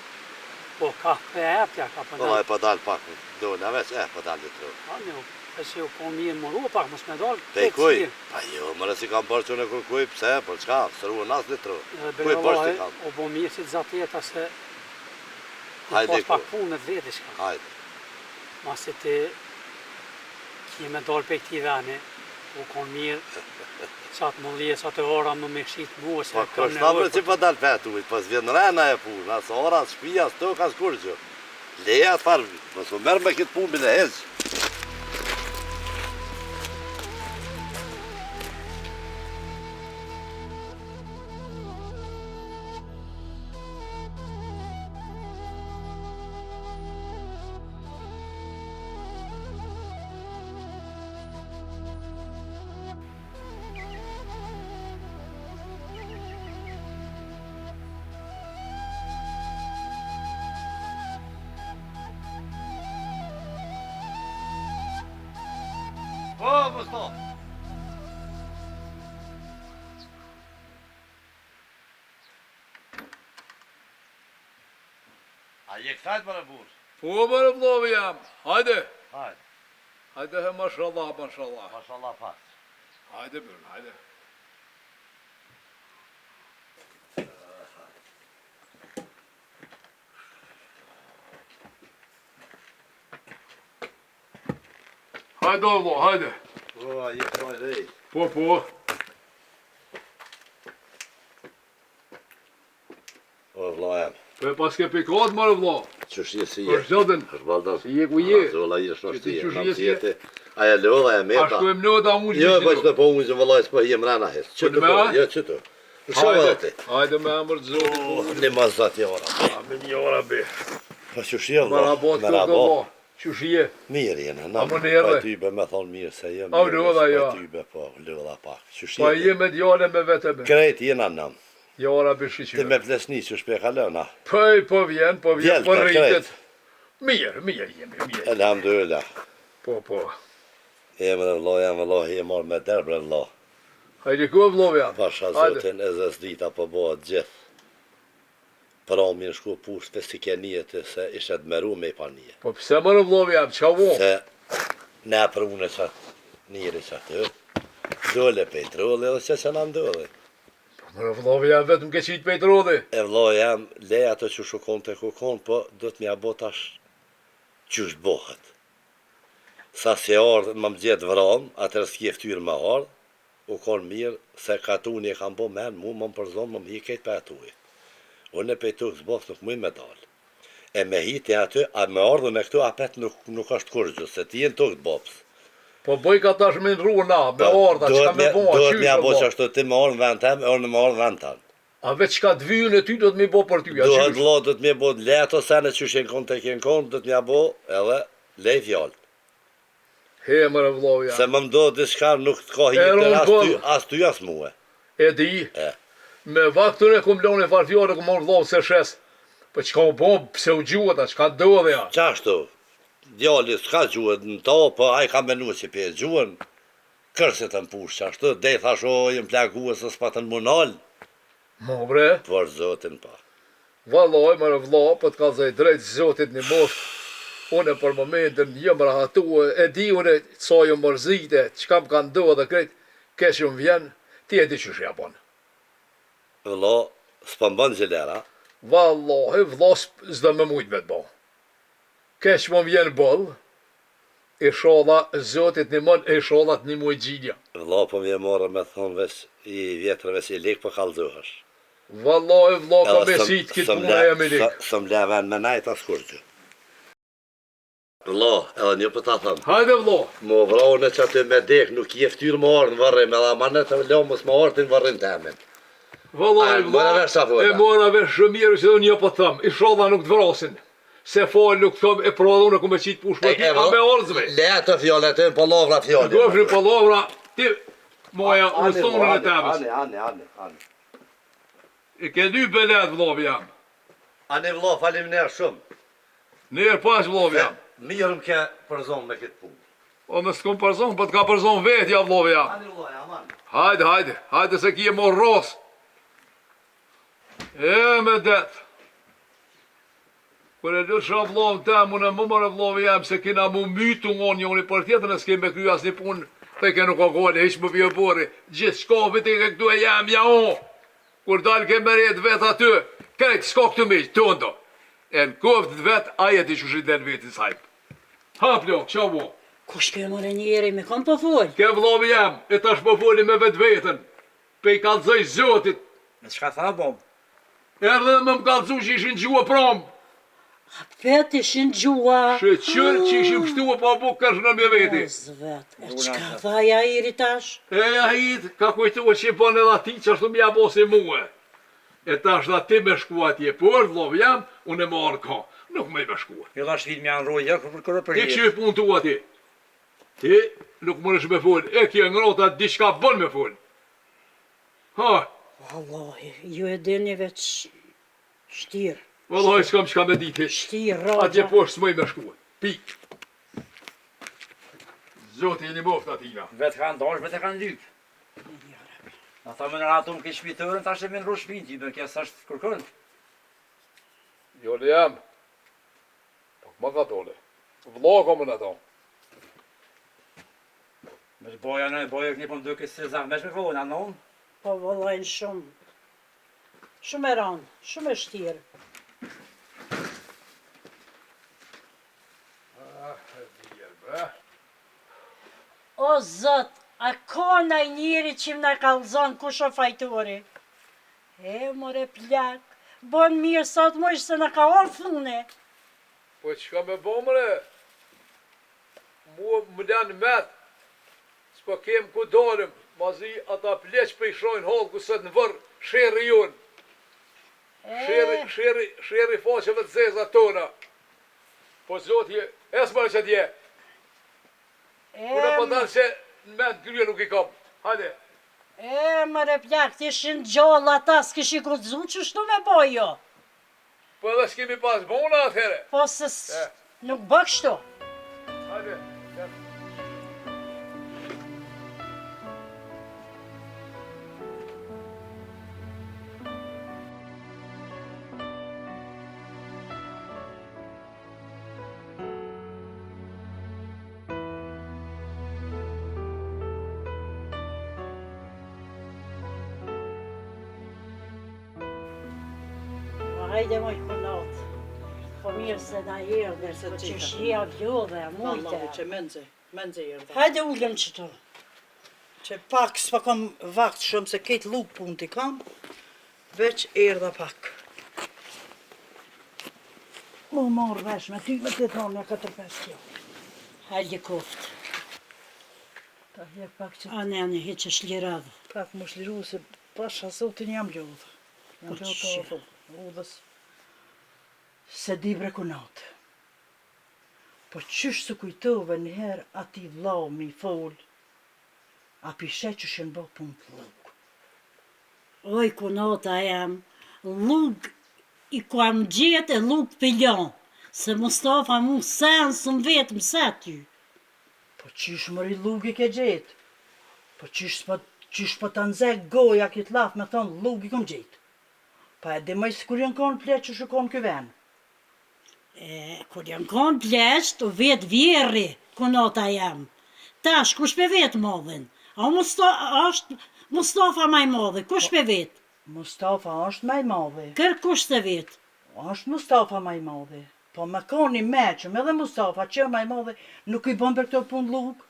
Po ka pe epja ka po dal. Vëlla po dal pak dola veç eh po dal një tru. A ne E se u kon mirë më ru pak, mos me dalë. Pej kuj? Pa jo, more s'i kam borxh unë kërkuj, pse, për çka, s'ruhen as një tru. Kuj borxh t'i kam? U bo mirë si të zateta se me pas pak punë me të veti çka. Hajde. Masi ti ki me dalë pej këtij veni, u kon mirë, qatë më lje, qatë ora më me shit mua, se po, kam nevojë. Po, kush ta që po dalë petu, po s'vjen rena e punë, as ora, as shpia, as tokë, as kurgjë. Leja atë farë, mos u merr me këtë punë bile hiç. Po, Mustafa. A je kthajt more burrë? Po more vllau jam. Hajde. Hajde. Hajde he mashallah, mashallah. Mashallah pas. Hajde burrë, hajde. Hajde o vlla, hajde. Po, je kthajt rej. Po, po. O vlla jem. Po e paske pikat more vlla. Qysh je si je? Për zotin. Është vallë. Si je ku je? Zolla je shnosh ti. Qysh Nam je si si je? je ti? A e lodha e meta. Ashtu e mlodha unë Jo, gjithë po çdo po unë vëllai s'po hije mrena hiç. Çu të me po, a? jo çu të. Në edhe ti. Hajde me emër të Zotit. Oh, Në mas zot ja ora. Amin ja Rabbi. Po qysh je vëlla? Merhaba të Merhaba. vëlla. Qysh je? Mirë jena, na. A më nerdhe? Po ty be me thonë mirë se je A, mirë. lodha, po jo. ty be po lodha pak. Qysh Pa je? je me djale me vete me. Krejt jena nam. Ja Rabbi Ti shyqyr. me plesni që shpe kalon, a? Po, po vjen, po vjen, po Djelta, rritet. krejt. Mirë, mirë jemi, mirë. Elhamdulillah. Po, po. Jemi dhe vëlla, jam vëlla, je marrë me derë bre vëlla. Hajde ku vëllau jam? Pasha Hajde. zotin e zës dita po bëhet gjithë. Pra mirë shku pushtë si ke nije të se ishe të meru me i pa nije. Po pse më në vëllau jam? Çka u? Se ne prune qatë njëri qatë, dole petrolli edhe që që na ndodhi. Po më në vëllau jam vetëm ke qit petrolli. E vëlla jam, le ato që shukon të kukon, po do të mja bo tash qysh bohet. Sa si ardhë, më më gjetë vram, atër s'ke ftyrë me ardhë, u konë mirë, se katuni e kam bo men, mu më më përzonë, më më hi kejt për atuj. Unë e pejtuk zboth nuk muj me dalë. E me hiti aty, a me ardhën e këtu, apet nuk, nuk është kurgjë, se ti je në tokë të bobës. Po bëj ka tash me ndru na, me ardha, çka me bo, Duhet qysh, mja bo vëlla? që ashtu ti me ardhë në vend tem, e unë me ardhë në vend tanë. A veç çka të vyjën e ty do të mi bo për ty, a Duhet qysh? vëlla, do të më bo le ato sene që jenë kon tek jenë kon, do të mja bo edhe lej fjalë. He më në vëllau jam. Se më ndodh diçka nuk të ka E hije ron as ty, boll. as ty as mua. E di. E. Me vaktën e kum lënë farë fjalë, kum marrë vëllau se shes. Po çka u bo, pse u gjuhet, a çka ndodhi a? Qashtu, djali s'ka gjuhet në to, po ai ka menu që pe gjuhen, kërse të mpush qashtu, dej thash o, jem plague se s'patën munal, Mo bre, por zotin pa. vallaj më në vëlla, po të kallzoj drejt Zotit një mos. Unë për momentin jam rahatue, e di unë sa jam mërzite, çka më ka ndodhur dhe krejt, keq më vjen, ti e di qysh ja bën. Vëlla, s'po më bën gjilera, Vallahi, vëlla, s'do më mujt me të bo. Keq më vjen boll, Inshallah, Zotit një mon, inshallah të një muj gjinja. vëlla po më morë me thonë veç i vjetër veç i lek po kallzohesh. Vallahi, vëlla, ka Edhe me s'm- sit këtë s'm punë le- jam i lik. s- S'm le vend me najt as kurgjë. Vëlla, edhe një po ta them. Hajde, vëlla. Më vrau në që aty me dek, nuk je ftyrë më ardhë në varrim, edhe ama në të lo mos më ardhë në varrim temin. Vallahi, A, vëlla, mora vesh sa fola. e mora vesh shumë mirë që unë jo po them. Inshallah nuk të vrasin. Se fal nuk them, e pra dhe unë ku me qitë push për ty, a me ardhë me. Le ato fjalë aty në pallavra fjalë. Gofri pallavra, ti, moja, unë sonën e temës. Ani, ani, ani, ani. E ke dy belet, vëllavi jam. Ani vëlla, faleminderit shumë. Nërë pas, vëllavi jam. Mirë më ke përzon me këtë punë. O, me s'kom përzon, po të ka përzon vetë, ja, vëllavi jam. Ani vëlla, aman. Hajde, hajde, hajde se kje morë ros. E, me det. Kur e lësha vllavën tem, unë e më mërë vllavi jam, se kena mu mytu ngonë njoni për tjetër, e s'kem me kry asnjë punë, të ke nuk ka gole, hiq më vje bori, gjithë shka viti ke këtu e jam, ja o. Kur dalë ke me retë vetë aty, krejt s'ka këtu miq, tondo. E në koftë vetë, ai e di qysh i del vetin sajp. Ha, plok, qa bo? Kush ke more njeri, me kom po fol? Ke vllavi jam, e tash po foli me vetveten. Pe i kallzoj Zotit, Me çka tha bom? erdhe dhe më më kallzu që ishin gjua prom. A pet ishin gjua. Sheqër që ishin pështua pa bu kërsh në mje veti. O, zvet, e çka tha Jairi tash? E Jahit ka kujtua që i bën edhe ati që ashtu m'ja bo si mue. E tash dha ti me shku atje, por vllavi jam, unë e marrë ka. Nuk më i me shkua. Jo tash vit më janë rrojë, jo për për për Ti kështu i punë tu aty. Ti nuk mëresh me fol, e kjo ngrota diçka bën me fol. Ha, Wallahi, ju e dini veç shtirë, vallahi s'kam çka me ditë. hiç. shtirë Atje roja. poshtë s'mëj me shkua. Pik. Zoti i nimoft atina. Vetë kanë dash, vetë kanë lyp. Na tha më në ratum ke shpitërën, tash e më ndru shpinë ti, kjo s'është kërkon. Jo le jam. Pak më ka dole. Vlla ka më në ato. Me të boja në boja këni po më duket se zahmesh me fol, a non? Po vëllajnë shumë. Shumë e rëndë, shumë e shtirë. O zot, a ka naj njeri që më na kallzon kush o fajtori? E more plak, bën mirë sot mojsh se na ka orë fune. Po çka me bo more? Mua më lanë met, s'po kem ku dalim, mazi ata pleq po i shrojnë hallku sot në vorr, sherri jonë. Sherri, sherri, sherri faqeve të zeza tona. Po zoti, ec more qatje. Unë po dal se në mend grye nuk i kam. Hajde. E, more plak, t'ishin gjallë ata, s'kishin guxu qështu me bo jo. Po edhe s'kemi pas bo na atëherë. Po se nuk bë kështu. Hajde. Po hajde moj kunat. Po mirë se na erdhe, se po qysh je lodhe, mujte. Vallahi që menxhe, menxhe erdha. Hajde ulem qëtu. Që pak s'po kam vakt shumë se krejt llugë punë t'i kam, veç erdha pak. Mu marrë vesh me ty me të thonë nja 4-5 fjalë. Hajde koftë. Ta hjek pak që... A ne, ne, hiq e shlirove. Pak mu shliru se pasha zotin jam lodhë. Jam Po lodhë të qe. udhë, udhës. Se di bre kunat. Po qysh s'u kujtove njëherë atij vllau me i fol, a pi sheh qysh janë bo punët llugë. Oj kunata jem, llugë i kam gjetë e llugë p'i lo, se Mustafa mu sen s'um vet mse ty. Po qysh mori llugë i ke gjetë? Po qysh s'po qysh po ta nxe goja kit llaf me thonë llugë i kom gjetë? Pa e di moj se kur jon kon pleq qysh u kon ky ven? E kur jon kon pleqt u vet vjerri kunata jem. Tash kush pe vet madhin? A u Musta a është Mustafa ma i madhi, kush pe vet? Mustafa është ma i madhi. Kërkush s'e vet. Është Mustafa ma i madhi. Po me kon i meçëm edhe Mustafa që ma i madhi nuk i bon bre këto punë llugë.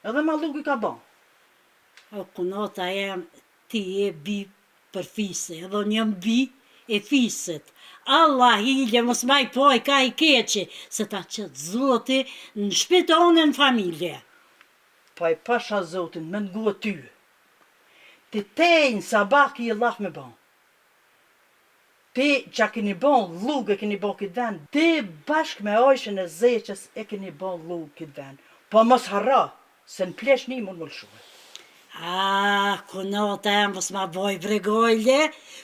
Edhe ma llugë i ka ba. O kunata jem ti je bi për fisi edhe unë jam bi e fisit Allah hile mos maj paj ka i keqi se ta qet zoti në shpi tone në familje. Po e pasha zotin me ngue ty ti tej në sabah ki llaf me ba. Ti qa keni bo llugë e keni bo kit vend ti bashkë me Ajshen e Zeqes e keni bo llugë kit vend po mos harro se në pleqni mund mu lshue. Ah kunata jem mos ma boj bre gajle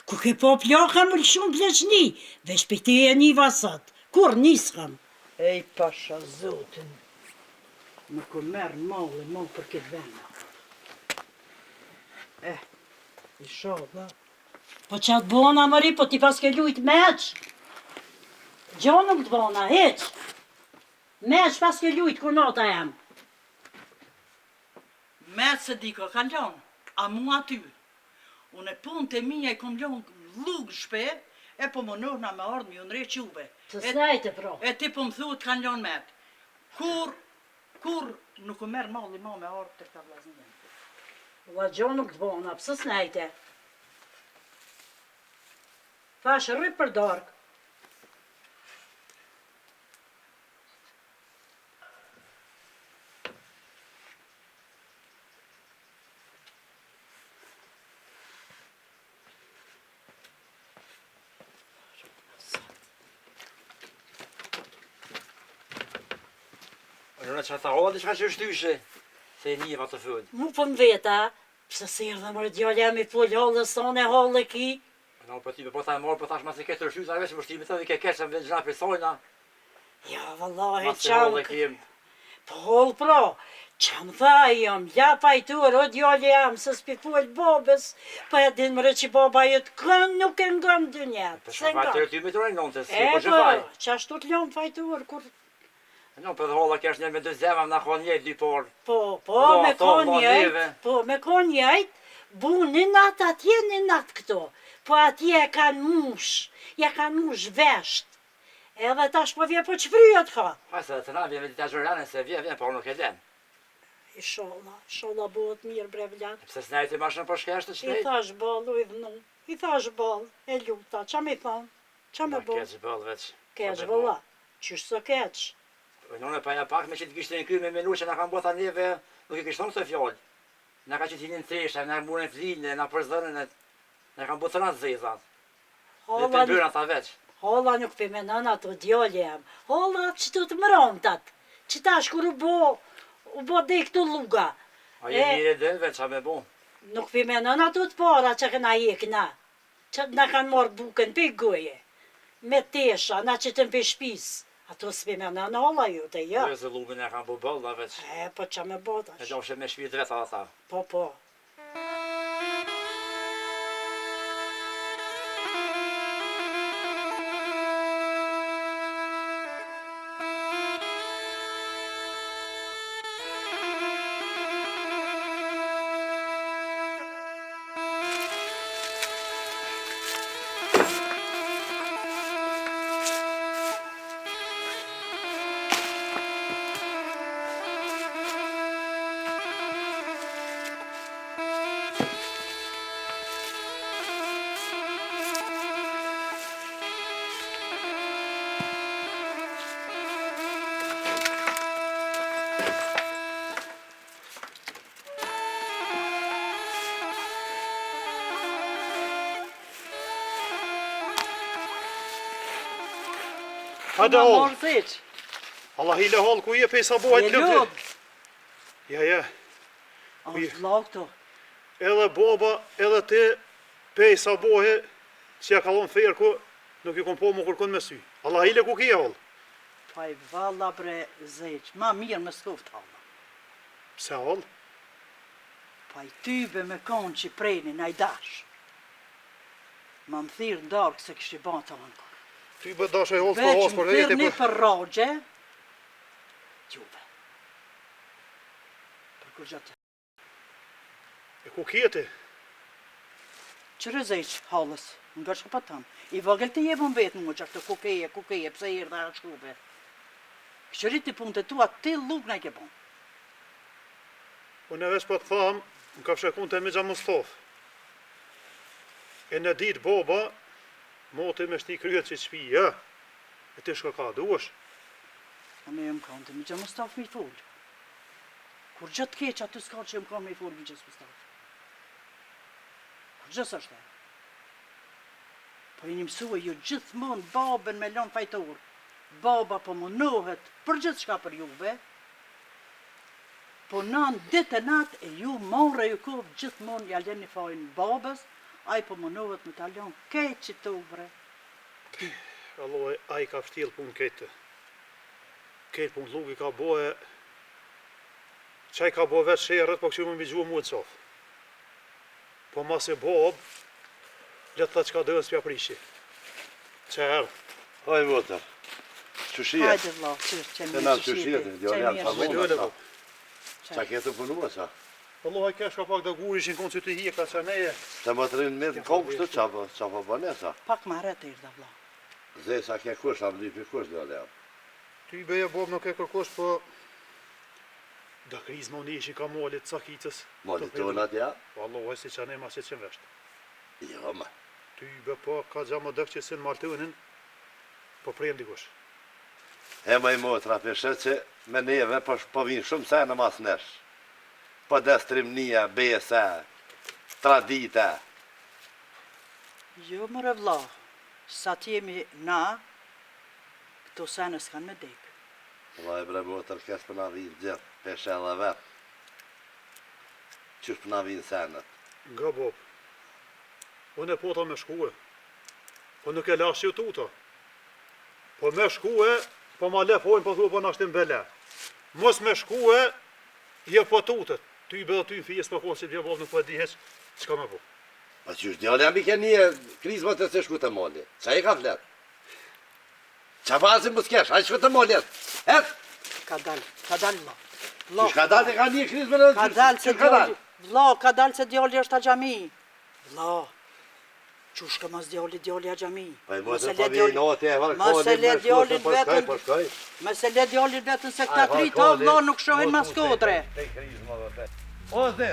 ku ke pa plaka mu lshu në pleqni veç prej teje e niva sot kurr s'kam. Ej pasha zotin nuk u merr malli mo për kit vend eh ishallah Po ça të bona mori, po ti paske lujt meç. Gjo nuk të bona, hiç. Meç paske lujt kunata jem. Meç se di ka kanë lon, a mu aty. Unë punët e mia i kom lon llugë n'shpi, e po munohna me ardhë me ju ndreq juve. Të snajte pra. E ti po më thu të kanë lon met. Kurr, kurr nuk u merr malli ma me ardhë te këta vllaznia. Vlla gjo nuk të bona, pse s'nejte? Thash rri për darkë. Nëna që tha o, diçka që është dyshe, se e njeva të fëd. Mu po më veta, pse s'erdhe more djali jem i fol hallës sonë e halle ki? Në po ti po tha mor, po thash masi ke të rëshyt, veç më shtimi të ke keq, më vjen për sojna. Ja vallahi Masi ça halle më kem. Po holl pra, ça më tha jam la fajtor o djali jem se s'pi fol babës, po e din more që baba jot kën nuk e ngon n'dynja, Po s'e ngon. fajtor ty me të rënë se s'ke E po që po, faj. qashtu të lon fajtor kur No, po dhe holla kesh një me dy zemra, na ka njëjt dy por. Po, po, Vlla, me to, kon vlla, njëjt, neve. po, me kon njëjt, bu një natë atje, një natë këto. Po atje e kanë mush, ja kanë mush vesht. Edhe tash po vje po çfryhet ha. Ha se të na vjen me ditë zhurane se vjen vjen po nuk e lën. Inshallah, inshallah bëhet mirë bre vlla. Pse s'najti ma shumë po shkesh të I shpejt? thash boll, u idhnu. I thash boll, e luta, ça me i thonë? Ça me bo? Keq boll veç. Keq vëlla. Qysh s'o keq? Po nënë pa ja pak me qitë gishtin në kry me menu që na kanë bo tha neve, nuk e kish thonë këto fjalë. Na ka qitë hinin tesha, na murën flinë, na përzënën, na kanë bo tëna të zezat. Dhe të mbyra ata veç. Holla nuk pe menon ato djali jem. Holla qëto të mramtat. Që tash kur u bo, u bo dej këtu lluga. A je mirë e din veç, ça me bo. Nuk pe menon ato të para që kena hjek na. Që na kanë marrë bukën pej goje. Me tesha, na qitën pej shpisë. Ato s'pe menon holla jote, jo. Jo se llugën e kanë bo boll na veç. E, po ça me bo tash. E dashë me shpirt vet ata. Po, po. Hajde hollë. Allah hile hollë, ku je pej sabahit të lumtë? Ja, ja. A është vlla këto? Edhe baba, edhe ti, pej sabahi, që ja ka dhonë ferku, nuk i kom po më kërkun me sy. Allah hile ku ki hollë? Paj valla bre Zeq, ma mirë me s'koft halla. Pse hollë? Paj tybe me konë që preni naj dash. Ma më thirrë në darkë se kishti ba të hëngër. Tybe dash e hollë s'po Veç has më për vete thirrni po. për rrogje, t'juve. Për kurgja tjetër. E ku ke ti? Qyre Zeq, hallës, nga çka po tham. I vogël ti je më vet mua që ku ke je, ku ke je, pse erdhe a shkuve. Kqyri ti punët e tua, ti llugë na i ke bon. Unë veç po të tham, më ka fshekun te mixha Mustafë. E në ditë baba, moti me shti kryet qit shpi, ë. E ti shko ka duesh. Unë jam kanë te mixha Mustafë me i fol. Kurgjë të keq aty s'ka që jam kanë me i fol mixhës Mustafë. Kurgjë s'është. Po jeni mësue ju gjithmonë babën me lon fajtor. Baba po munohet për gjithçka për juve. Punon ditë e natë e ju marre ju koft gjithmonë ja leni fajin babës, ai po munohet me ta lon krejt qito bre ty. Vallahi ai ka pshtjellë punë krejt të. Krejt punë llugë i ka bo e qaj ka bo veç sherret po kqyr me m'i gju mu në qafë. Po masi babë le të thotë çka do s'pja prishi. Qe erdh. Haj motër. Qysh je? Hajde vlla, qysh qe mirë qysh je ti, djali jam sa mund. Qa ke tu punu ça? Vallahi kesh ka pak do gurë ishin konë që të hije ka që neje. Se më të rinë me të kom kështu qa po, qa po bëne sa? Pak ma herët erdha vlla. Ze sa ke kush, a më lypi kush djali jam. Ty beje babë nuk e kërkush, po da krizë më ishin ka malit Cakicës. Malit tonë atja? Vallahi si që ne ma që që vesht. Jo ma. Ty be po ka gja më dëk që si në maltënin, po prem dikush. He moj motra pe sheh që me neve po po vijnë shumë sene mas nesh. Po des trimnia, besa, tradita. Jo more vlla, sa t'jemi na, këto sene s'kan me dek. Vllai bre motër keq po na vijnë gjithë, pe sheh edhe vet. Qysh po na vijnë senet. Nga babë. Unë e pota me shkue. Po nuk e lash që tuta. Po me shkue, po ma le fojnë, po thua po na shtim bele. Mos me shkue, je po tutet. Ty be dhe ty në fije s'po kohë që t'vje babë nuk po e di hiç çka me bo. Po qysh djali jam i ke një krizma të se shku te mali. Qa i ka flet? Qa pa si mos kesh, hajt shku te mali. Et! Ka dal, ka dal vlla. Vlla. Qysh ka dal e ka një krizmë në Ka dal se qysh ka dal? djali, vlla, ka dal se djali është a xhami. Vlla. Qysh ka mas djalit, djali a xhami. Po i Mos mos e e le po djalin, noti e var mos e kali le me shku se djalin po shkoj, vetën, po shkoj. mos e le djalin vetën se A këta e var tri ta kali, vlla nuk shohin mos mas u tej, kodre. tej krizma dhe tej. O zë,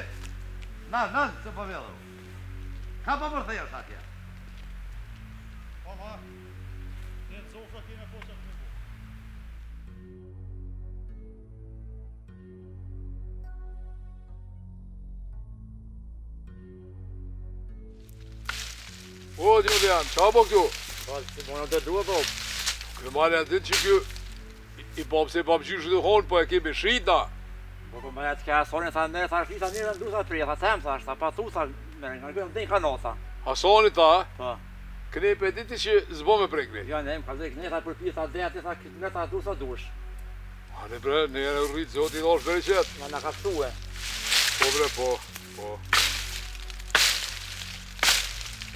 na, na, se po vjedhë. Ka po mërthesh atje? Po ma, ne në zofra keme po që të më bo. O, djali jem, qa bo këtu? Po, si bo në të dua, po. Ky mal e din që ky i babë se i babë gjyshë të honë, po e kemi shit na. Po, po, më e të ka Hasani, tha, merë, tha, shita, mirë, në tha, prija, tha, tem, tha, tha, pa thu, tha, merë, nga gërë, në ka tha. Hasani, tha, Po. Këne pe diti që s'bo me prej këne. Jo, ne, më ka dhe këne, tha, për pi, tha, dhe, aty, tha, këtë me, tha, du, tha, dush. A ne bre, ne e rritë, zoti i dhashtë bereqet. Na, na ka thue. Po bre, po, po.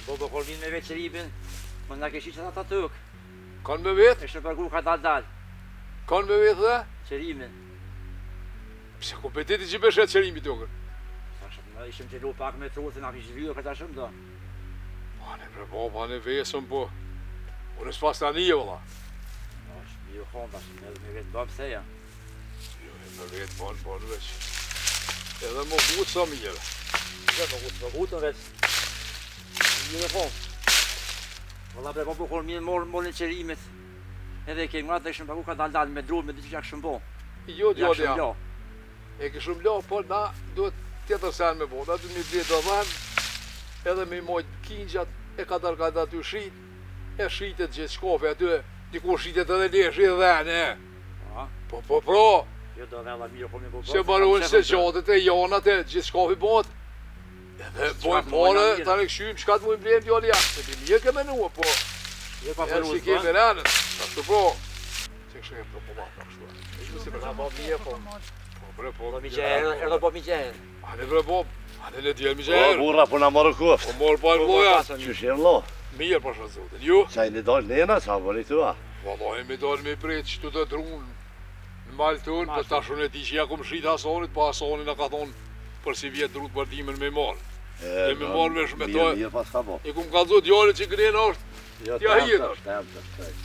Po, po, kur vinë me vetë qeribin, më na ke shit që tha ta tëk. Kanë me vetë? E shë pagu ka dal dal. Kanë me vetë dhe? Qerimin. Pse ku pe diti që pe shet qerimi tokën? Sa shët, në ishim që pak me tru, se na kishë vyë, këta shumë do. Pa ne bre, po, pa ne vesëm, po. Unë s'pas të anije, valla. No, është mirë konë, tash, me, me vetë bëmë pse ja. Jo, e me vetë bon, bon veç. Edhe më gut sa mirë. Jo, më gut, më gutën veç. Mirë konë. Valla bre, po po kur mirë morë, morën qerimit. Edhe e kemë ngatë dhe ishim pagu ka dal dal me dru, me diçka kishim bo. Jo, Ja djali kishim jam. bla. E kishim bla, po na duhet tjetër sen me bo. Na duhet mi ble do dhen, edhe me i mojt kingjat, e ka dal ka aty shit, e shitet gjithë shkofe aty, diku shitet edhe leshi dhe ne. A? Po, po, pro, Jo, do dhe alla mirë, po mirë, po se mbarojnë se gjatet e jonat e gjithë shkofi bëhet. Edhe bojnë pare, tani këshyrim, çka të mujmë blejmë djali jam, se ti mirë ke menua, po. Jo, pa E përuz, si kemi ranët, ashtu po. Se kështu e po po po kështu. Ishte si Na po mirë, po. Po bre po. Po mi gjerë, erdho po mi gjerë. Ani bre po, ani në djelë mi O, gjerë. burra, po na morë Po kuft. mor pa vloja. Qysh je vlo? Mirë pasha zotin. Ju? Qa i një dalë nena, qa bëni tua? Vallahi mi dalë me pret qëtu të drun në mal tonë, po tash unë e di që ja kom shit Hasanit, po Hasani na ka thonë për si vjet drut për dimën me marr. E, E me marrë vesh me mirë, to. Mirë pas ka bo. I kum kallzu djalit që kënen është, Jo, T'ja tem hidh. tash, tem tash, tem.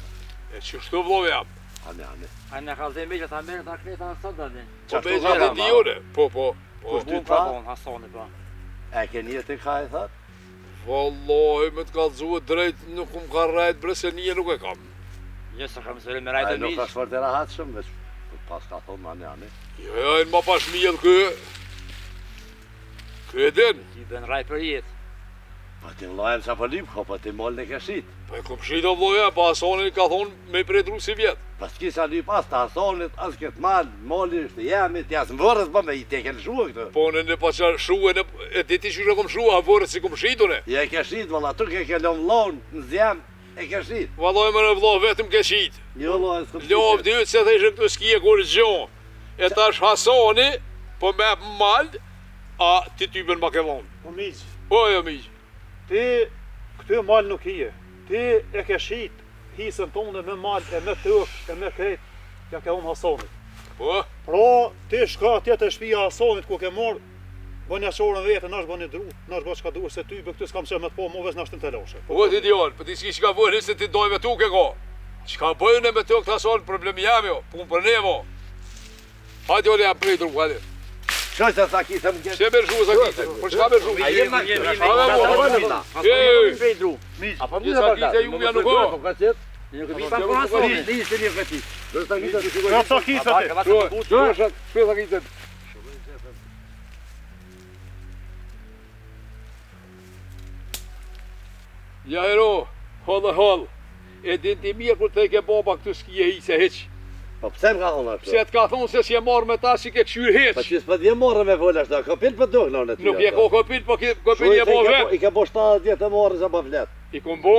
e qështu vlove jam. Ane, ane. Ai na ka dhënë meqë tha merr tha kne tha sot dalin. Po Qashtu me ka gjatë ra, di une. Po, po, po. Kush ty Mu tha? ka thonë Hasani po. E ke një të ka e thot? Vallahi me të kallzue drejt nuk um ka rrejt bre se nije nuk e kam. Jo, s'e kam zëre me Ai rajtë nuk miq. është fort e rahatshëm, veç po pas ka thonë ane, ane. Jo, jo, në ma pash miell kë. Kë e din. Ti bën raj për jetë. Po ti vllajem sa po lyp, po ti mol në ke shit. Po e kom shit o vloja, po Hasani ka thonë me i pret dru si vjet. Pa s'ki sa lyp as të Hasanit, as këtë mal, mali është i jemi, ti as mvorës bë me i te ke lëshua këtë. Po unë në paqa shue, në, e di ti që e kom shua, a vorët si kom shit une. Ja e ke shit, valla, tu ke ke lënë vllaun në zjem, e ke shit. Vallaj më në vlo, vetëm ke shit. Jo vlla, e s'kom shit. Lavdi yt se theshe këtu s'kije kur gjo. E tash Hasani, po me ap mal, a ti typen ma ke dhonë. Po miq, Po jo miq. ti këty mal nuk hije. Ti e ke shit hisën tonë me mal e me tokë e me krejt, ja ke unë Hasanit. Po, Pra, ti shka atje te shtëpia e Hasanit ku ke marr, bën ja qorën vete, nash bën dru, nash bën çka duhesh se ty be këtu s'kam qenë me të po, mo veç na shtim telashe. po ti djalë, po ti s'ki çka bëjnë se ti dojve tu ke ko. Çka bëjnë me tokë të Hasanit, problemi jam jo, punë për ne mo. Hajde djalë jam prej dru, hajde. Shoj se sa kisë më ke. Pse me lëshu sa kite? Për çka me lëshu? A jem na Jem, jem, A, me jem, mo. jem, Ej, prej dru. Miq, A po Një sa kite ju ja nuk o. Po ka qet? Nuk e bi pa për Hasani. Ti ishte një këti. Do ta kisë të Ja sa kisë ti. Shkoj, shkoj, shkoj sa kite. Ja hero, hollë hollë. E din ti mirë kur të ke baba këtu s'kije hiqe hiq. Po pse më ka thonë ashtu? Pse të ka thonë se s'je marrë me ta si ke këshyr Po hiq. që s'po të marrë me fol ashtu, kopil po duk në ty. Nuk je ko kopil, po ke kopil je bo vet. I ke bo 70 vjet të marrë sa po flet. I kum bo,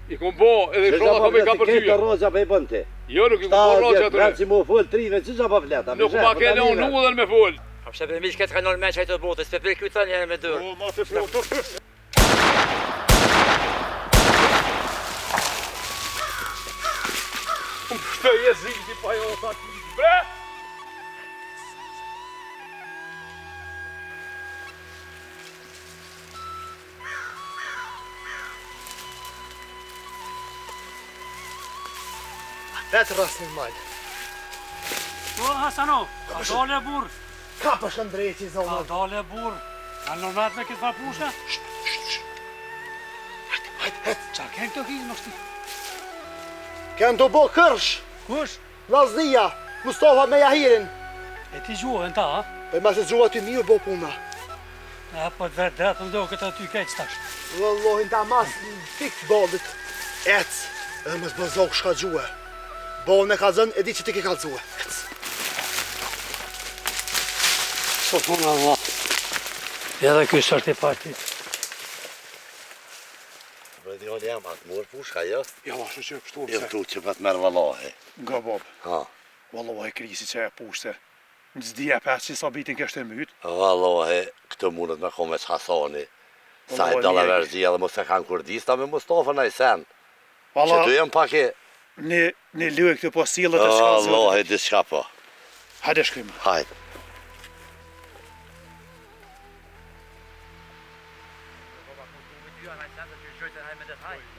i kum bo, edhe sholla po me ka për përtyje. Këtë rroza po i bën ti. Jo, nuk i kum bo 70 rroqa vjet, atyre. vret si mu fol trive, që sa po flet? a Nuk mishe, ma po ke tani lënë vet. udhën me fol. A pse për miq këtë kanë lënë menç ai të botës, s'pe për ky tani herë me dorë. Po, ma të flo. Pështë je ziti pa jo sa ki bre. Vetë rrasë në mal. Po, Hasano, ka dale burr, Ka për shëndreci ka zonë. dale burr. A normal me këtë farë pushka? Hajde, hajde, hajde. Qa kenë këto kinë, më shti? Kënë të bo kërsh, Kush? Vllaznia, Mustafa me Jahirin. E ti gjuhën ta, a? Po ma se gjua ty mirë bo puna. A po të vetë drejtë më do këtë aty keq tash. Vallahi ta mas në fik të ballit. Ec, edhe mos bë zok shka gjue. Ballin e kallzon, e di që ti ke kallzue. Ec. Po thonë Allah. Edhe ky s'është i partit. Bre djali jam, atë mor pushka, jo? Jo, ashtu që kështu Jo, tu që po të merr vallahi. Nga babë. Ha. Vallahi krisi që e pushte. S'dija pa që sa bitin kështë e myt. Vallahi, këtë mundet me kon veç Hasani. Sa e dallaverzi edhe mos e kanë kurdista me Mustafën ai sen. Që tu jam pak e... Një, një lojë këtë po sillet e çka zot. Vallahi, diçka po. Hajde shkojmë. Hajde.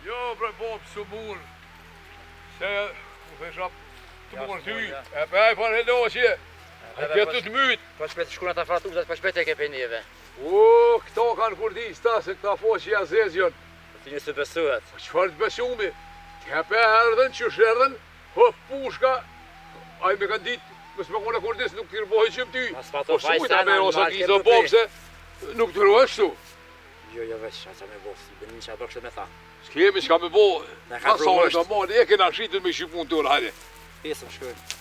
Jo, bre, bo, pësë murë, se, u thesha, të murë ty, e pe e farë helaqe, e ke të të mytë. Po shpet shkuna ta fratu, po shpet e ke pe neve. O, këto kanë kurdis, ta, se këta foqe ja zezjon. Po ti nëse besohet. Po çfarë të besumi? Te pe erdhën, qysh erdhën, hop pushka, ai me kanë ditë, mos me konë kurdis, nuk të rbohi qëm ty. Po s'mujta me ose ki zë bobë se nuk të rrohesh kështu. Jo, jo, veç, qa me bo, si bënin që a do kështë me tha. S'kemi çka me bo, ka sa e të mali, e kena shitën me shqipun tërë, hajde. Pesëm shkojmë.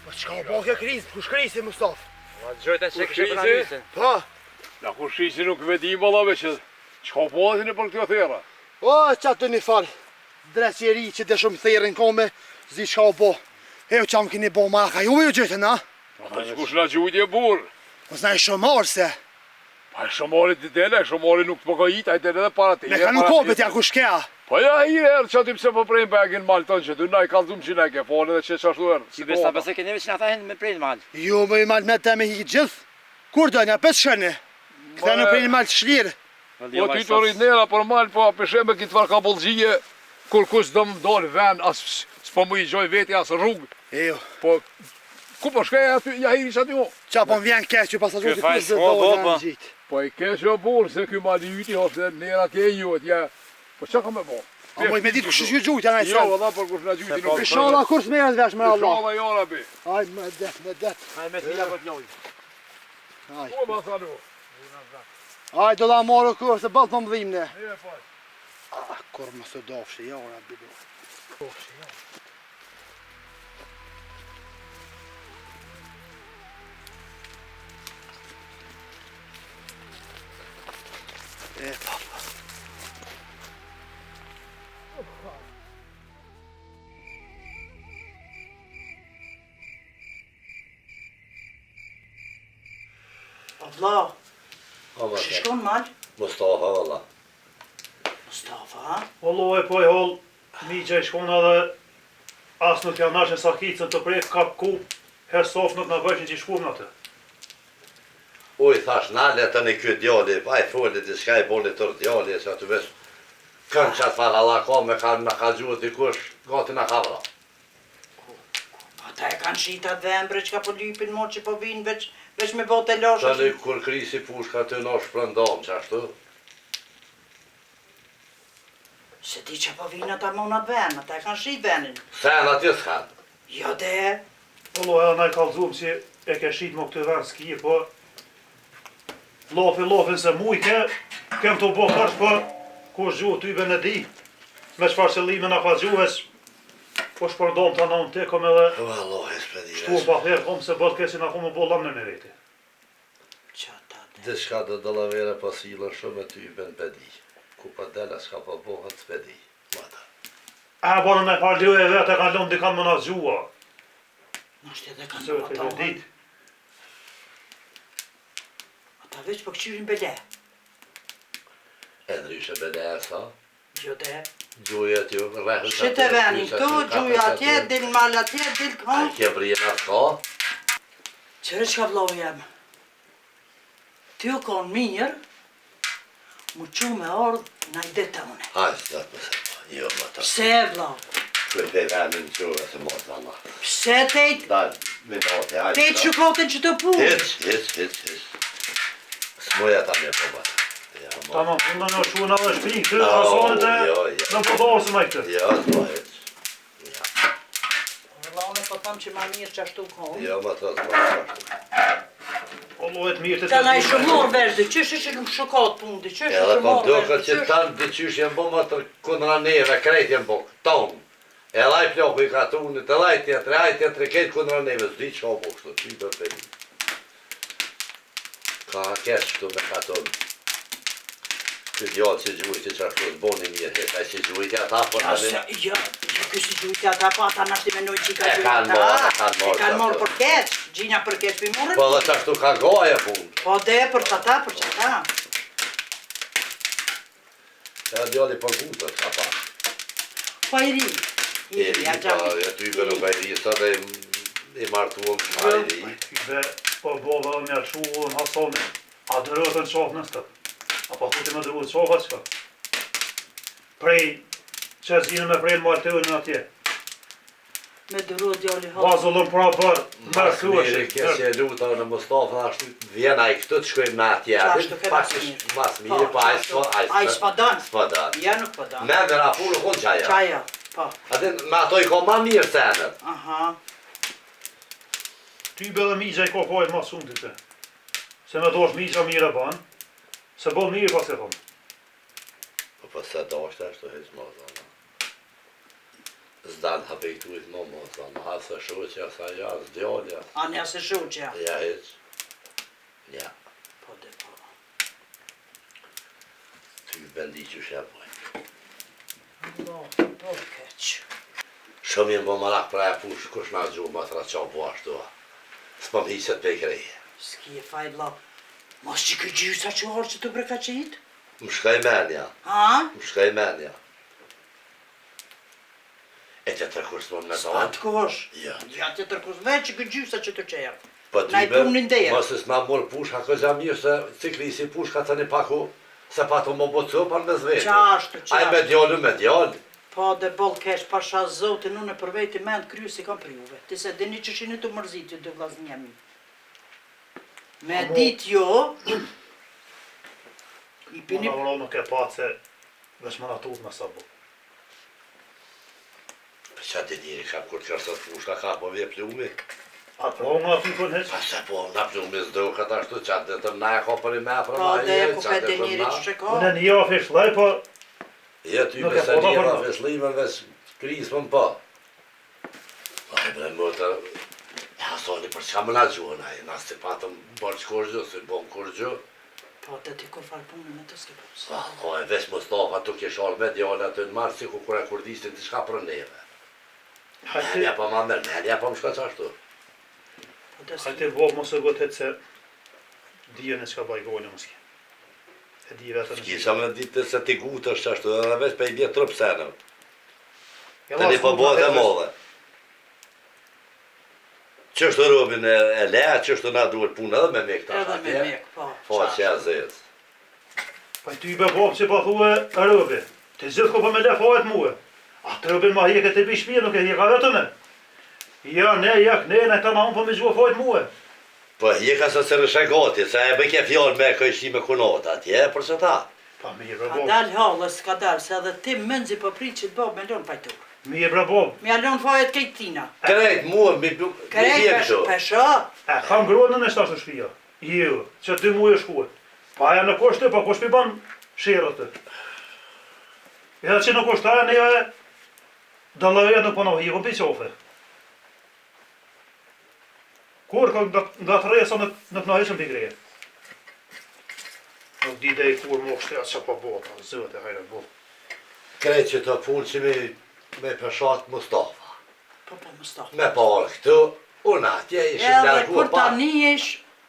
Po çka u bo kjo krizë? Kush krisi Mustafa? Po gjojta që kishte për anisen. Po. Na kush krisi nuk e di valla veç. Çka u bo aty nëpër këto therra? O, qa të një farë dreqeri që dhe shumë therrin kome, zi çka u bo. E u qa më keni bo maraka, ju ju gjojtën, a? Po të kush na gjujtje burr. Mos na i shumar se. Pa e shumari të dele, e shumari nuk të përgojit, ai del edhe para teje. Me ka nuk kopet ja kush kea. Po ja, i erë që aty pse po prejmë pa e kënë mal tonë që ty na i kallzum që na e ke falë edhe që qashtu erë. Si besa besoj ke neve që na thahen me prejnë mal. Jo, më i mal me te me hi gjithë. Kur do një pesë shëne? Këta në prejnë mal të shlirë. Po ty të rrit nera për mal, po a peshe me këtë farë kabollgjije, kur kush do më dalë ven, as s'po më i gjoj veti, as rrugë. Ejo. Po, ku po shkej aty, ja hiri që aty o? Qa po më vjen keq që pasha gjoti kush do do janë gjitë. Po e keq o burr, se ky mali yti ose nera ke jot, ja. Po çka ka me bo? A moj me ditë kush është gjujt janë ai Jo, valla por kush na gjujti nuk. Inshallah kur s'merret vesh me Allah. Inshallah ja Rabbi. Aj me det, me det. Aj me fila po t'loj. Aj. Po ma thanu. Aj do la marrë kur se ball po më dhimne. Mirë po. Ah, kur mos e dofshi, ja Rabbi do. Dofshi, ja. E pa. O vlla, kush i shkon mal? Mustafa valla. Mustafa, ha? Vallahi po i holl, migja i shkon edhe as nuk janë nashën sakicën të prek kap kup, her sof nuk na bëjshin që i shkum në atë. Uj, thash, nale tani ky djali, ai foli diçka i boni tërë djali, e që aty veç kënë qatë farë hallaka me ka, na ka gjuhë dikush, gati na ka vra. Ata e kanë shit atë vend bre çka po lypin mo që po vinë veç veç me bo telashe. Tani kur krisi pushka aty na shpërndam qashtu. Se di që po vinë ata mo në atë vend, ata e kanë shit vendin. Sen atje s'kan. Jo de. Vallah edhe na i kallzum që e ke shit mo këtë vend s'ki, po llafi llafin se mujke, kem të bo kërsh, po kush gjuhë ty be në di, me çfarë qëllime na ka gjuhës, po shpërndom ta na unë te kom edhe Vallahi s'pe di. shtu pa therë kom se bëtë keq që na kom me bo lëmë në veti. Qata de. Diçka do dallavere po sillen shumë e ty ben pe di. Ku po del a çka po bohet s'pe di. Mata. A e bonën me parë loje vetë e kanë lënë dikan më na gjua. Nështë edhe kanë Se të ata. dit. Ata veç po këqyrin bele. E ndryshe bele e sa. Jo de. Gjuj aty, rrehë Shit e venin këtu, gjuj atje, dil mal atje, dil A këhon. ke brien atë ka? Qëre çka vllau jem? Ty u konë mirë, mu qu me ardhë në i det të une. Hajde, s'do të mëse po. Jo, më të. Pse vllau? Shkoj pe venin qove se mos valla. Pse te Dal, me nate, hajde. te qykotin që të punë? Hiç, hiç, hiç, hiç. S'muj ata me po bata. Tamam, unë në shu në dhe shpi, këtë, Hasanit e, në po dorë se ma i këtë. Jo, s'po heq. Vëlla, unë po tham që ma mirë që ashtu konë. Jo, ma të s'po ashtu. O llojet mirë të Ta na i shumor vesh, dhe qysh ishin më shukat punë, dhe qysh Edhe po shumor vesh, duket dhe që qysh... tanë diqysh janë bo më të kundra neve, krejt janë bo, tonë. Edhe ai plaku i katunit, edhe ai tjetri, ai tjetri, krejt kundra neve, s'di çka u bo kështu, ty do të Ka keq këtu me katun. Ky djalë që gjujti që ashtu s'boni mirë, hiç, ai që gjujti ata, po Ja, tani... se, jo, jo, ky si gjujti ata, po ata nashti menojnë që i ka E gjujt kanë ata. marrë, e kanë marrë E kanë marrë qashtu. për keq, gjina për keq për morën. Po edhe që ashtu ka gaje punë. Po dhe për qata, për qata. Edhe djali po gutet ka pak. Po i ri, i I ri, ri, ja po, gjami. e ty be nuk a i ri, sot e i martuam, a i ri. Be, po baba më ja shu unë Hasani. A dërët në qafë në stëp? A pa thuti me dërët qafë a qka? Prej, që zinë me prej në maltë në atje. Me dëru djali hot. Bazullën pra bërë, mërë Mas thuesh. miri, ke që e luta në Mustafa, ashtu vjen ai këtu të shkojmë në atje. Qa aty, ashtu ke pak mas mirë. Mas mirë, po ai s'po, ai Ai s'po don. S'po don. Ja nuk po don. Me me rapuru kun qaja. Qaja, po. Atë me ato i ka ma mirë senet. Aha. Ty be dhe migja i ka fajt ma sumti se. Se me dosh migja mirë e ban, se bon mirë pas e thonë. Po po se dashte ashtu hiç mo zana. S'dan ha pej këtu mo mo zana, ha se shoqja, sa ja, s'djalja. A një se shoqja. Ja hiç. Ja, Po dhe po. ty bendi qysh ja boj. Allah, po keq. Shumë jenë bo marak për aja push, kush na gjuhë ma tra qa bo ashtu. a. S'po më hiqet pej kreje. S'ki e faj vlla. Mos që ky gjysa që orë që të bre ka qitë? Më shkaj menja, Ha? më shkaj menja. E të tërkur s'mo me S'pa dalë. të kosh. Ja. Ja të tërkus veç që ky gjysa që të qerë. Po ty Na i be, prunin derë. mos e s'ma mor pushka, këgja mirë se cikli si pushka të një paku, se pa të më bo copan me zvete. Qashtu, qashtu. Ai me djalë, me djalë. Po dhe boll keq, pasha zotin, unë për veti mend kryu si kam për juve. Ti se dini që shini të mërzit ju dy vllaznja mi. Me Amo- dit jo, i pini Unë vëlla nuk e pa se veç më na tut me sa bo. Po qa të njeri ka kur të kërësat pushka, ka po vje plumi. A pra unë aty për heq? Pa se po, na plumi s'doket ashtu, qa të të na e ka për i me për Po na dhe, e, ku qa pe të dhe të njeri na. që që ka. Unë një javë ish lej, po Je ty Nuk me e se po, njera po, po. veshlimën veç krismën po. Ai bre më të... Hasani për çka më na gjuhën ai, na si patëm bërë kurgjë, si bëm kurgjë. Po dhe ti kur farë punë me të s'ke pas. Po, e veç Mustafa tu kish ardhë me djalë aty në marë, si ku kur e kurdistin diçka për neve. hajde, Menja po ma merr, menja po më shko qashtu. Po dhe s'ke. hajde bab mos e gotet se dijën e çka baj gole mos ke. E di vetëm. S'ki qa me ditë se ti gutësh qashtu, edhe veç pe i bje trup senëm. E Tani po bëhet e madhe. Qështu robin e, e lea, qështu na duhet punë edhe me mjek tash Edhe me atje. mjek, po. Faqja e zezë. Po ty be bab që po thue robi. Ti gjithë ko po me le fajet mue. A të robin ma hjeke të bi shtëpi, nuk e hjeka vetëm e. Ja, ne, ja, ne, ne, ta na unë po me gjua fajet mue. Po hjeka se se rëshe gati, se e bëjke fjalë me kështi me kunot atje, për që ta. Pa mirë bre Ka bab. dal hallës, ka dal, se edhe ti mënzi po prit që të bëb me lon fajtor. Mirë bre bab. Me ja lon fajet kejt tina. Krejt mua, mi, mi Krejt bje pesh, kështu. pesho. E kam gruan në shtash në shtëpia. Jo, që dy muaj e shkue. Pa aja nuk është, pa kush pi ban sherët. Edhe që nuk është aja, neve dalloja nuk po na hiqon pi qofe. Kur ka nga, nga të resa nuk, nuk na hiqën pi greje. Nuk di dej kur më kështu atë çka po bëhet, zot e hajre bo. Krejt që të punë që me, me peshat Mustafa. Po, po, Mustafa. Me parë këtu, unë atje ishim Edhe largu kur ta pak. nijesh,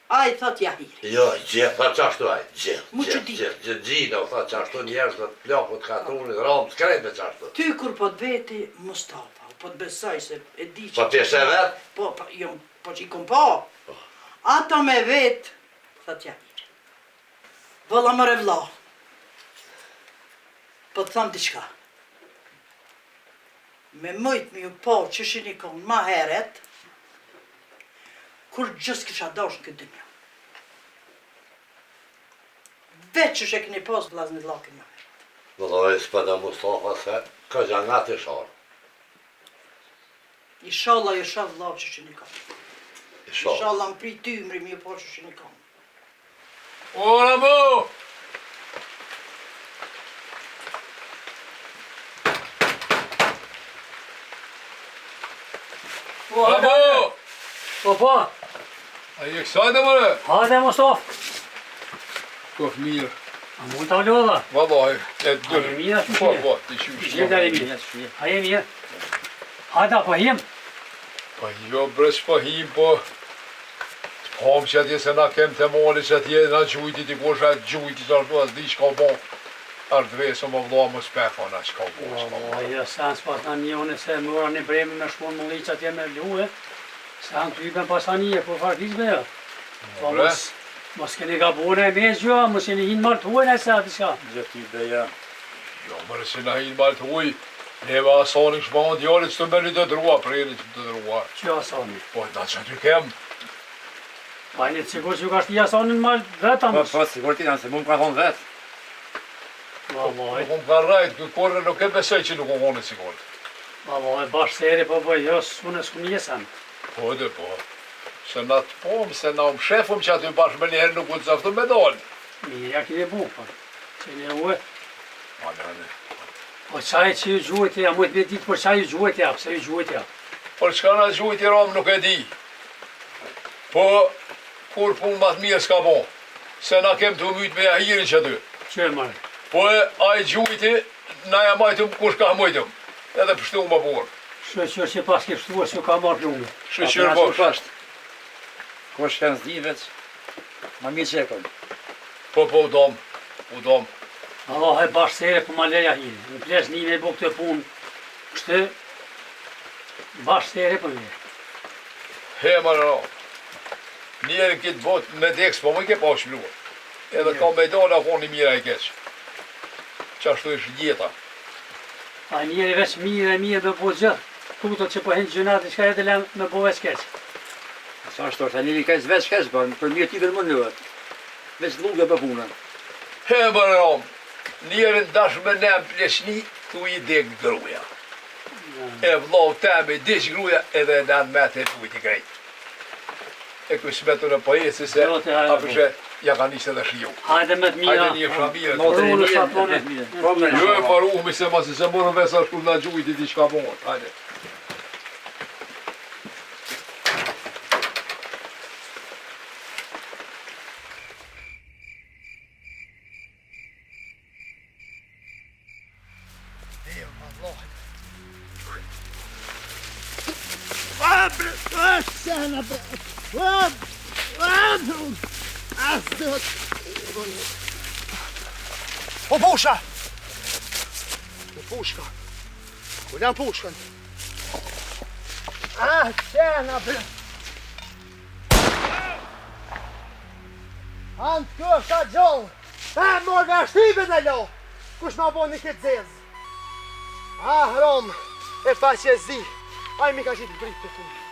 ai thot ja hiri. Jo, gjithë tha qashtu ai, gjithë, Mu gjithë, çudit. gjithë, gjithë, gjina, u tha qashtu njerëz të plakut, katunit, ramës, krejt me qashtu. Ty kur po të veti Mustafa, po të besoj se e di që... Po ti e vet? Po, po, jo, po që i kom po. Ato me vet, thot ja hiri. Vëlla mëre vëlla. Po të tham diçka. Me mujt me ju po që shini konë ma heret, kur gjë s'kisha dash në këtë dynja. Veç qysh e keni pas vllaznillakun ma herët. Vallahi s'po do Mustafa se kogja ngat i sharë. Ishalla ju shoh vlla qysh jeni kon. Ishalla. Ishalla më prit ymri me ju pa qysh jeni kon. O Ramo! Ramo! Po po. A je kësaj dhe more? Hajde Mustafa. Kof mirë. A mund ta lodha? Vallahi, e A dërë. je mirë ashtu Po, që? po, ti qysh. Gjendja e mirë. A je mirë? Hajde, po him. Po jo bre s'po him, po të pam që atje se na kem të mali që atje na gjujti ti kush e gjujti që ashtu as di çka bo. Ardh vesë më vëlla mos pe na çka bo, çka bo. Po, jo, se anë s'pas na njone se mora një bremi me shku në mulliq atje me lue, se anë të ypen pas anije, po farë kisme jo. Po Bre. mos, mos keni gabu në e me gjua, mos jeni hinë marë të huaj në se atë diçka. Gjë ty beja. Jo, mërë si na hinë mal të huj, neve asani kështë ma djalit që të merri të drua, preri që të drua. Që asani? Po, na që aty kem, Pa një të sigur që ju ka shti asani në malë vetë, Po, po, sigur ti, se mu më ka thonë vetë. Vallahi, nuk më ka rajt, kë korë nuk e besoj që nuk u konë sigurt. vallahi, bash seri po bëj, jo, s'unë s'kum jesën. Po, dhe po, se na të pom, se na u mshefëm që aty bashkë me njëherë nuk u të zaftu me dalë. Mirë, ja kini bu, po. Që një ue. Ma, ne, ne. Po qaj që ju gjuajti, ja mujtë me ditë për qaj ju gjuajti, ja, pse ju gjuajti, ja. Për çka na gjujti Rom nuk e di. Po, kur punë ma të mirë s'ka bo. Se na kem të myt me Jahirin që aty. Që e marrë? Po e, ai gjujti, na ja majtëm kush ka mujtëm. Edhe pështu më burë. Shyqyr që pas ke pështuar që ka marrë plumbë. Shyqyr po. Kush Kush kanë s'di veç, ma mirë që e kom. Po, po, u dom. U dom. Allah e bash sere po ma leja hini. Në plesh një me bo këtë punë. Kështu, bash sere po mirë. He, më në Njerë në këtë botë me dek s'po më ke pa shluar. Edhe ka me dalë a konë i mira i keq. Qashtu është jeta. A njeri veç mirë e mirë me bo gjithë. Tutot që po hinë gjynat, diçka edhe lem me bo veç keq. Sa është është, njeri keq veç keq bën, për mirë tjetër më nëhet. Veç llugë për punën. He, më në Njerën dash me nem pleqni, tu i dek gruja. E vllau tem i diq gruja edhe e nan me të lujti krejt. E kësmetu në pojesi se Zote, hajde, a pëshe ja ka nisë edhe shiu. Hajde me të mira. Hajde një fshamire. Natën e Rune, mirë, sa e mirë. Po, më Jo e paruhmi se masi se morën vesa shku na gjujti diçka bëhet. Hajde. O pusha! O pushka! Ku lan pushkën? Ah, qena bre! Anë të kështa gjallë! E, morë me ashtibe në lo! Kush ma bo një këtë zezë? Ah, Rom, e pa që e zi! Aj mi ka qitë britë të fund.